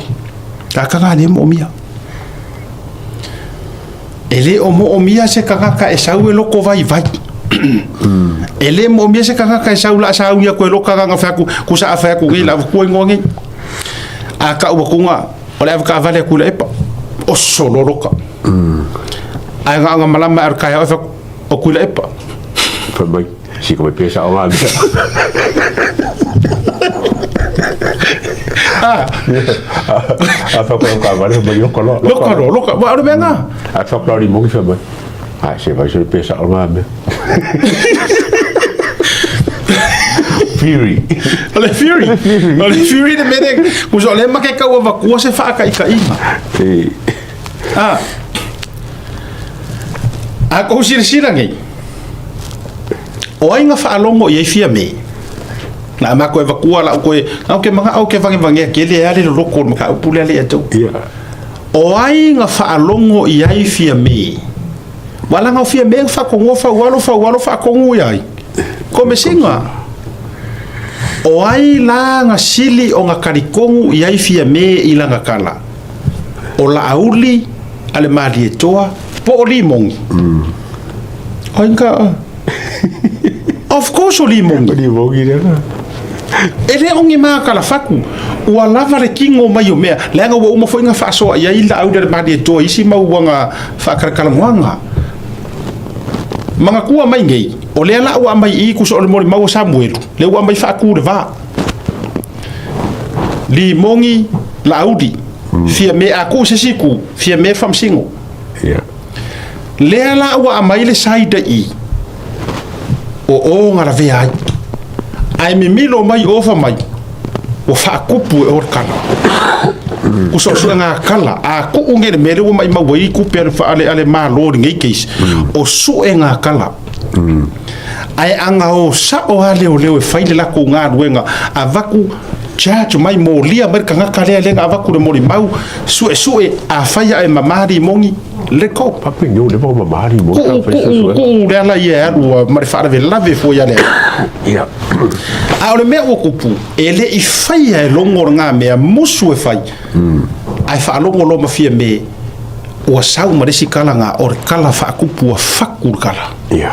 Tagata lena lea e moomia. E le o moomia se tagata e sau e loko vaivai. E le moomia se tagata e sau la sauni atu e loka lana fai atu, ku sa fai atu nei la avatua ingoa nei. A tau atu o le avetaavale atu i le epa, oso loa loka. Ae na ona malama ae o le taeao e fai atu, o Tuilaepa. Fai mai, sika mai pea sao ngā mea. Ah. A fai koe ka vale mai loka loa. Loka loa, loka. Wa o le mea ngā. A fai koe mongi fai mai. Ai, se vai se pea sao ngā mea. Fury. O le Fury. O le Fury le mea lea. Kusa o lea make kau avatua se whaakaikainga. E. Ah. A kou silasila nei, o ai na faalogo i ai Fiame? Na a matou e avatua lau koe, na ou ke manao ke vagevagea kele e ale loloko o le mataupu lea le ia te Yeah. O ai na faalogo i ai Fiame? Ua laga o Fiame na faatonuga Faualo, Faualo faatonu i ai? Komesina. O ai la na sili ona talitonu i ai Fiame i lana tala? O Laauli a le Malietoa po o Limogi? O ai ka... Of course o Limogi. O Limogi lea na. E le o ni makalafatu, ua lava le kino mai o mea, leaga ua uma foi na faasoa i ai Laauli a le Malietoa i isi mau uaga faakalakalanoaga. Manatua mai nei, o lea la ua aumai i i tusa o le molimau a Samuelu, lea ua aumai faatu le va. Limogi, Laauli, Fiame a tuu se isi itu, Fiame Faamasino. Yeah. Lea la ua aumai le side i o o na lavea ai. Ae mimilo mai o fa mai. Ua faakupu e oe le kala. Ua suesuega kala. A kuu nei le mea lea ua maimau ai tupe a le, a le, a le Malo i lenei case, o suega kala. Ae a o sao lava leoleo e fai le latou galuega, avatu charge mai, molia mai le tagata lea lea na avatu le molimau, suesue, afai ae mama limoni, let go. Faapeni le ua mama limoni. Kuu, kuu, kuu le ala ia e alu ma le faalavelave foi a le. Ia. A o le mea ua tupu, e le i faia e logo lena mea, musu e fai. Ae faalogo loa ma fia me, ua sau ma le isi kala na, o le kala faatupu ua fatu le kala. Ia.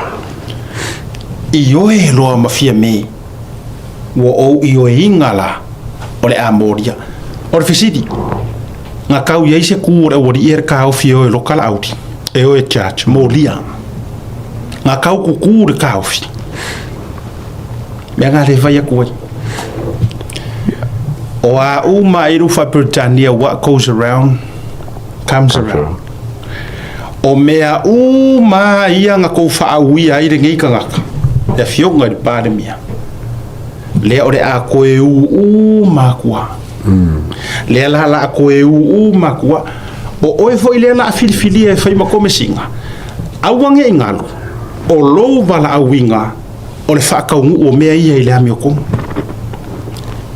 Ioe loa ma fia me, ua ou ioeina la, o le a molia. O le fesili, na tau i ai se ku o le aualii e le taofi e o e loka le auli, e o e charge, molia. Na tau kuku le taofi. Mea na le fai atu ai. O a uma i rufa Peretania, what goes around comes around. O mea uma ia na kou faauia ai lenei tagata, le afioga i le Palemia, lea o le a toe ū makua. Lea la la a toe ū makua. O oe foi lea la a filifilia e fai ma komesina, aua ne i galo, o lou valaauina o le faataunuu o mea ia i le amiotonu.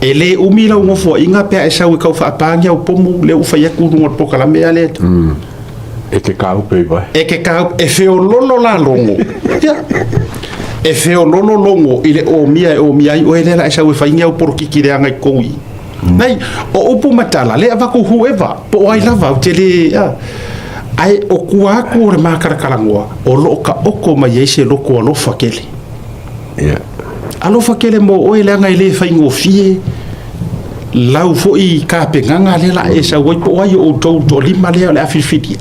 E le umi lau nofoaiga pe a e sau e tau faapa ni au pomu lea ua fai atu i luga o le polokalame a lea. E te kaupe i vai. E te kaupe, e feololo la logo. Ia. E feololo logo i le omia e omia ai oe lea la e sau e fai ni au polokiki leaga i totonu i i. Nei, o upu ma tala, lea avatu whoever, po o ai lava, ou te le, a. Ae o tua atu o le mākalakalanoa, o lo o taoto mai ai se loto alofa tele. Ia. Alofa tele mo oe leaga e le faigofie lau foi tapenaga lea la e sau ai po o ai o outou toalima lea o le a filifilia.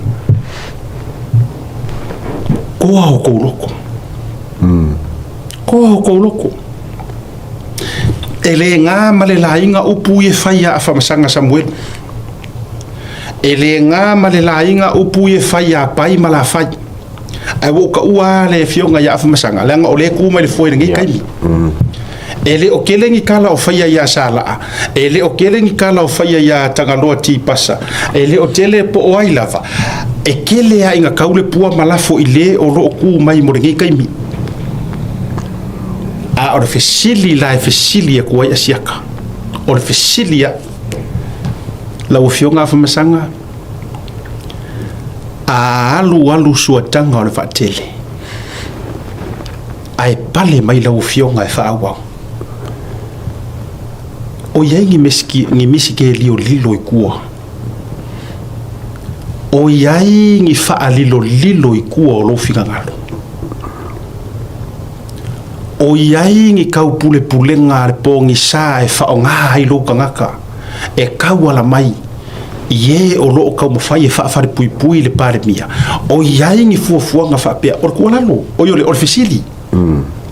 Toa o kou loko. Toa o kou loko. E le gā ma le laina upu i e fai a Afamasaga Samuelu. E le gā ma le laina upu i e fai a Pai ma Lafai. Ae ua ou taua lava le afioga ia Afamasaga, leaga o lea e tu mai le foe i lenei taimi. E le o tele ni tala o faia ia Salaa, e le o tele ni tala o faia ia Tagaloa Tipasa, e le o tele po o ai lava. E tele lava ina tau le pua ma lafo i le o lo o tu mai mo lenei taimi. A o le fesili la e fesili atu ai Asiata, o le fesili au, lau Afioga Afamasaga, a alualu suataga o le vaatele, ae pale mai lau Afioga e faaauau, o i ai ni ni misike liolilo i tua? O i ai ni faalilolilo i tua o lou finagalo? O i ai ni taupulepulega a le pogisa e faaaoga ai lou tagata e tauala mai i e o lo o taumafai e faafalepuipui le Palemia? O i ai ni fuafuaga faapea? O le tuualalo, oi o le, o le fesili.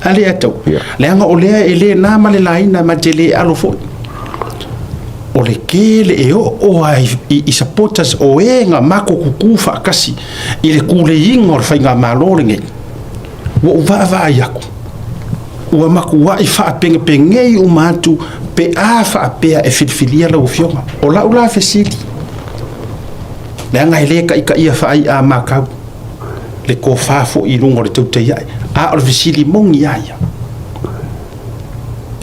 A lea tau. Leaga o lea e le na ma le laina ma te le alo foi. O le tele e oo ai i, i supporters o e na mako kuku faatasi i le kuleiga o le faigamalo lenei. Ua ou vaavaai atu, ua matuai faapenapengei uma atu pe a faapea e filifilia lau afioga. O lau la fesili, leaga e le taitaia faai'a makau le tofa foi i luga o le tautai ae, a o le fesili moni a ia,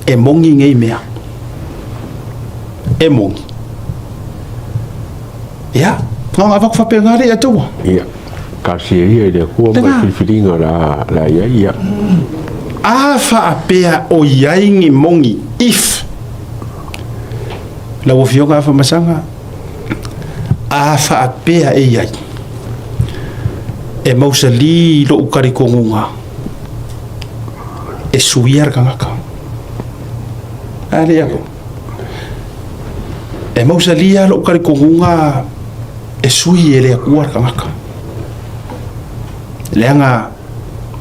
e moni nei mea? E moni. Ia, na ona avatu faapena le ia taua. Ia, talosia ia i le Atua ma le filifiliga o le a, le a i ai, ia. A faapea o i ai ni moni, if, lau Afioga Afamasaga, a faapea e i ai, e mausali lou talitonuga e suia le tagata. A le ia. E mausali lava lou talitonuga e sui e le Atua le tagata. Leaga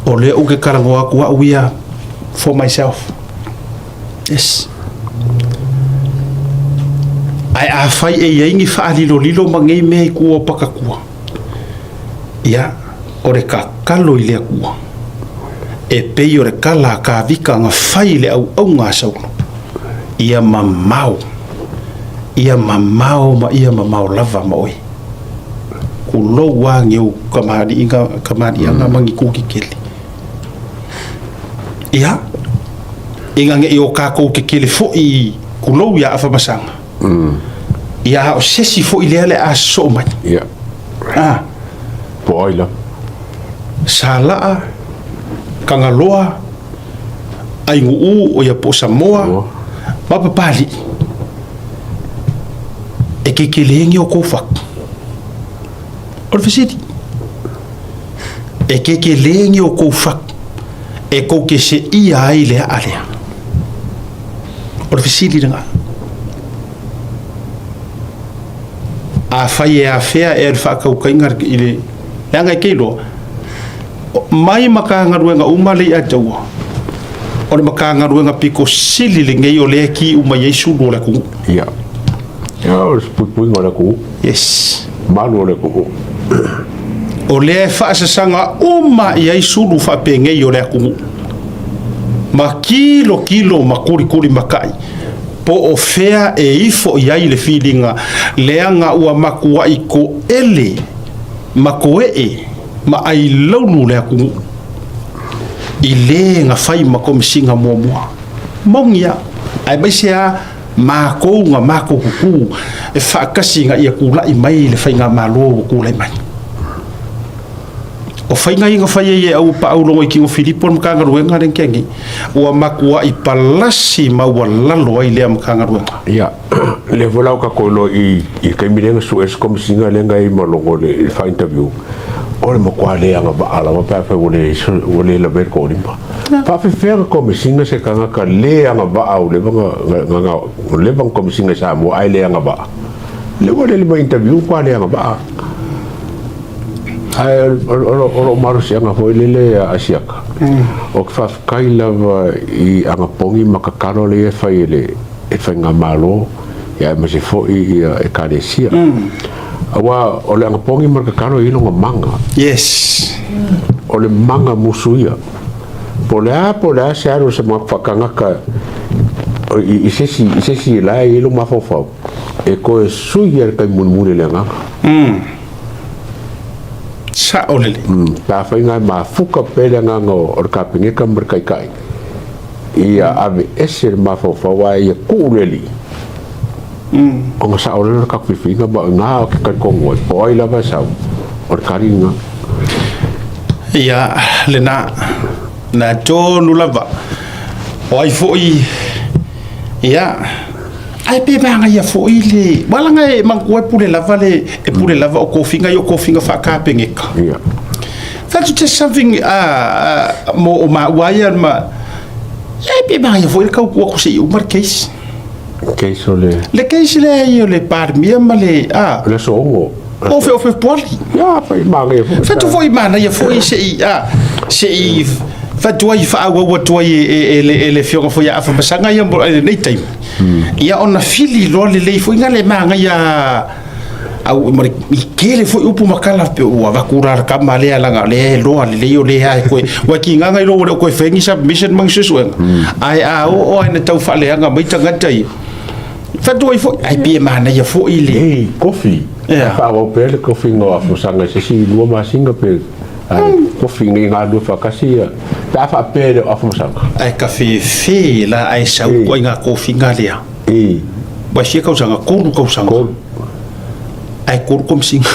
o lea ou te talanoa atu au ia for myself. Yes. Ae afai e i ai ni faalilolilo ma nei mea i tua o pakatua, ia, o le tatalo i le Atua, e pei o le tala a Kavika na fai i le auauna a Saulo. Ia mamao, ia mamao ma ia mamao lava ma oe. Kulou a geu kamaliiga, kamaliaga ma ni kuki kele. Ia, ina ne i o kākou kekele foi kulou ia Afamasaga, ia a o sesi foi lea le a sosoo mai. Ia. Ah. Po ai la. Salaa, Kagaloa, Aiguu, o ia po o Samoa, ma Papalii, e kekelē o kou fatu. O le fesili, e kekelē o kou fatu e kou te seia ai le aa lea? O le fesili lena. Afai e afea ea le faatautaiga i le leaga e te iloa, mai Matagaluega uma lea i Ataua, o le Matagaluega pito sili lenei o lea e ki uma i ai sulu o le atunuu. Ia. Ia, o le puipuiga o le atunuu. Yes. Malu o le atunuu. O lea e faasasaga uma i ai sulu faapenei o le atunuu. Ma kilokilo ma kulikuli makai po o fea e ifo i ai le filiga leaga ua matuai toele ma toee ma ailaulu le atunuu i le na fai ma komisiga muamua. Moni a, aemaise a makou na makou kuku e faatasi ina ia tulai mai le faigamalo ua tulai mai. O faiga ia na fai ai e au paaulogo i Kino Filipo le Matagaluega lea na tea nei, ua matuai palasi maualalo ai lea Matagaluega. Ia, lea foi la ua tatou iloa i le taimi lea na sue se Komesina lea na i ai ma logo i le faa-interview, o le matua le agavaa lava pe afai ua le, ua le lavea le toalima. Faafefea na Komesina se tagata le agavaa ua leva na, na, na leva na Komesina i Samoa ae le agavaa? Lea ua lele mai interview matua le agavaa. Ae o lou malosiaga foi lele a Asiata, ou te faafetai lava i anapogi ma tatalo lea e fai e le Faigamalo aemaise foi Ekalesia. Aua o le anapogi ma le tatalo e i ai lona maga. Yes. O le maga musu ia. Po o le a, po o le a se alu o se faatagata i se isi la e i ai lou mafaufau, e toe sui lava i le taimi mulimuli o le agaga. Sao lelei. Pe afai na e mafuka pea le agaga o le Kapeneta ma le Taitai, ia aveese le mafaufau ae ia tuu le Alii, ona sao lea o le tatou filifiliga ma o i ina ou te talitonu ai, po o ai lava e sau, o le tali lena. Ia, lena, na tonu lava. O ai foi, ia, Ae pe manaia foi le walaga e manatua e pule lava le e pule lava o kofiga i o kofiga faakapeneta. Yeah. That's just something mo o maua ia ma e pe manaia foi le kau kua ku se i uma le case. Case o le Le case le ia le Palemia ma le a le aso 6. O fe o Fepuari. Ia, fai manaia foi. Fatu foi manaia foi se i a se i fatu ai faaauau atu ai e le afioga foi ia Afamasaga ia i lenei taimi. Ia ona fili loa lelei foi na le manaia au ma le i tele foi upu ma tala pe ua avatu la le tama lea leaga o lea e loa lelei o lea e koe ua kigaga i lou ua le o toe fai ni submission ma ni suesuega ae a oo lava ina tau faaleaga mai tagata ia fatu ai foi ae pei e manaia foi le Ei, kofi. Yeah. Faaauau pea le kofiga o Afamasaga i se isi 2 masina pe Ae kofi nei galulue faatasi ia pe a faapea e le o Afamasaga. Ae ka fefe la ae sau ai ngā kofiga lea. Ua fia kausaga, 3 kausaga. 3. Ae 3 komisiga.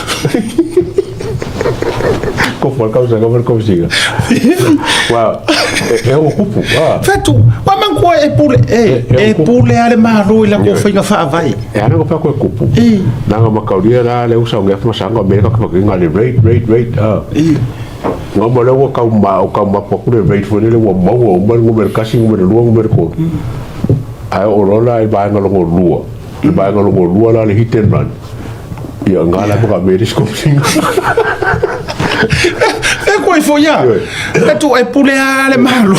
Kofu a le kausaga ma le komisiga. Ua e ono kupu. Fetu, ua manatua e pule, e pule a le Malo i latou faiga faavae. E ana ko pea koe kupu. Nanga makaulia la le usa o nge afamasaga o mea ka kapa le rate, rate, rate. Nga ma lea ua kau ma, o kau mapu aku le rate foi lele ua maua uma le numera 1, numera 2, numera 3. Ae oo loa la i vaega lona lua, le vaega lona lua la le hit and run. Ia nga la ka mea le sikosinga. E koe foi ia. E tu e pule a le Malo.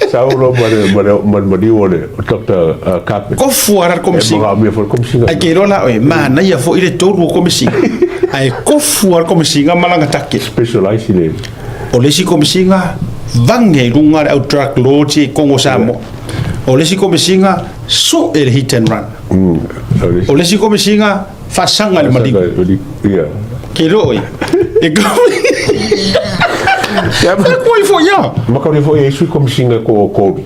Sau loa ma le ma le ma le maliu o le Dr. Carpet. Kofu ara le komisiga. E manaomia foi le komisiga. Ai ke iloa la oe, manaia foi le tolu o komisiga. Ae kofu ara le komisiga ma lana take. Specialize i le. O le isi komisiga, vage i luga le au drug lords i Kongo Samoa. O le isi komesiga sue le hit and run. O le isi komesiga faasaga i le maliu. Ke loo e. E Ko ifo ia. Ma ka foi e sui komisiga ko ko.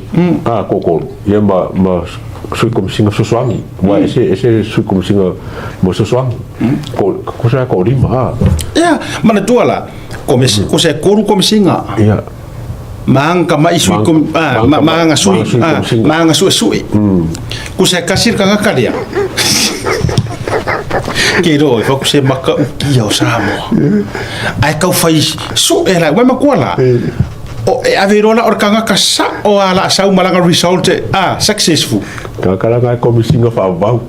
Ah ko ko. Ia ma ma sui komisiga fesoasoani. Wa ese ese sui komisiga mo fesoasoani. Ko ko sa ko lima. Ah. Ia, manatua la. Komesi ko se koru komisiga. Ia. Maanga mai sui kom ah maanga sui maanga sui sui. Ko se kasir ka ngakalia. Ke ro e faku se maka ukia o Samoa. Ai kau fai su e la wa makua la. O e ave rola o kanga sa o ala sau malanga result ah successful. Ka kala ngai komisiga faavavau.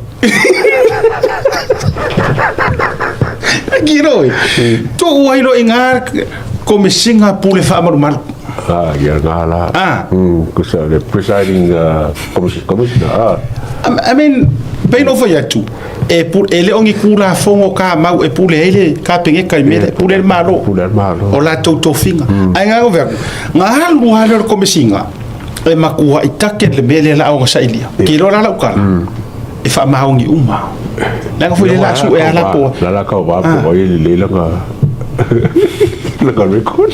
Ki roi. Tu ua ilo i ngā komisiga pule faamalumalu. Ah, ia ngā la. Ah. Kusa le presiding commissioner. Ah. I mean, pei no fai atu. E pu e le ongi kula fongo ka mau e pule ele ka penge kai mele pule le malo. Pule le malo. O la tou tofiga. Ai ngā over. Ngā halu hale o komisiga. E makua i take le mele la o sailia. Ke lo la la ukala. E wha maongi uma. Langa foi le la su e ala po. La la kau va po i le le la nga. La nga record.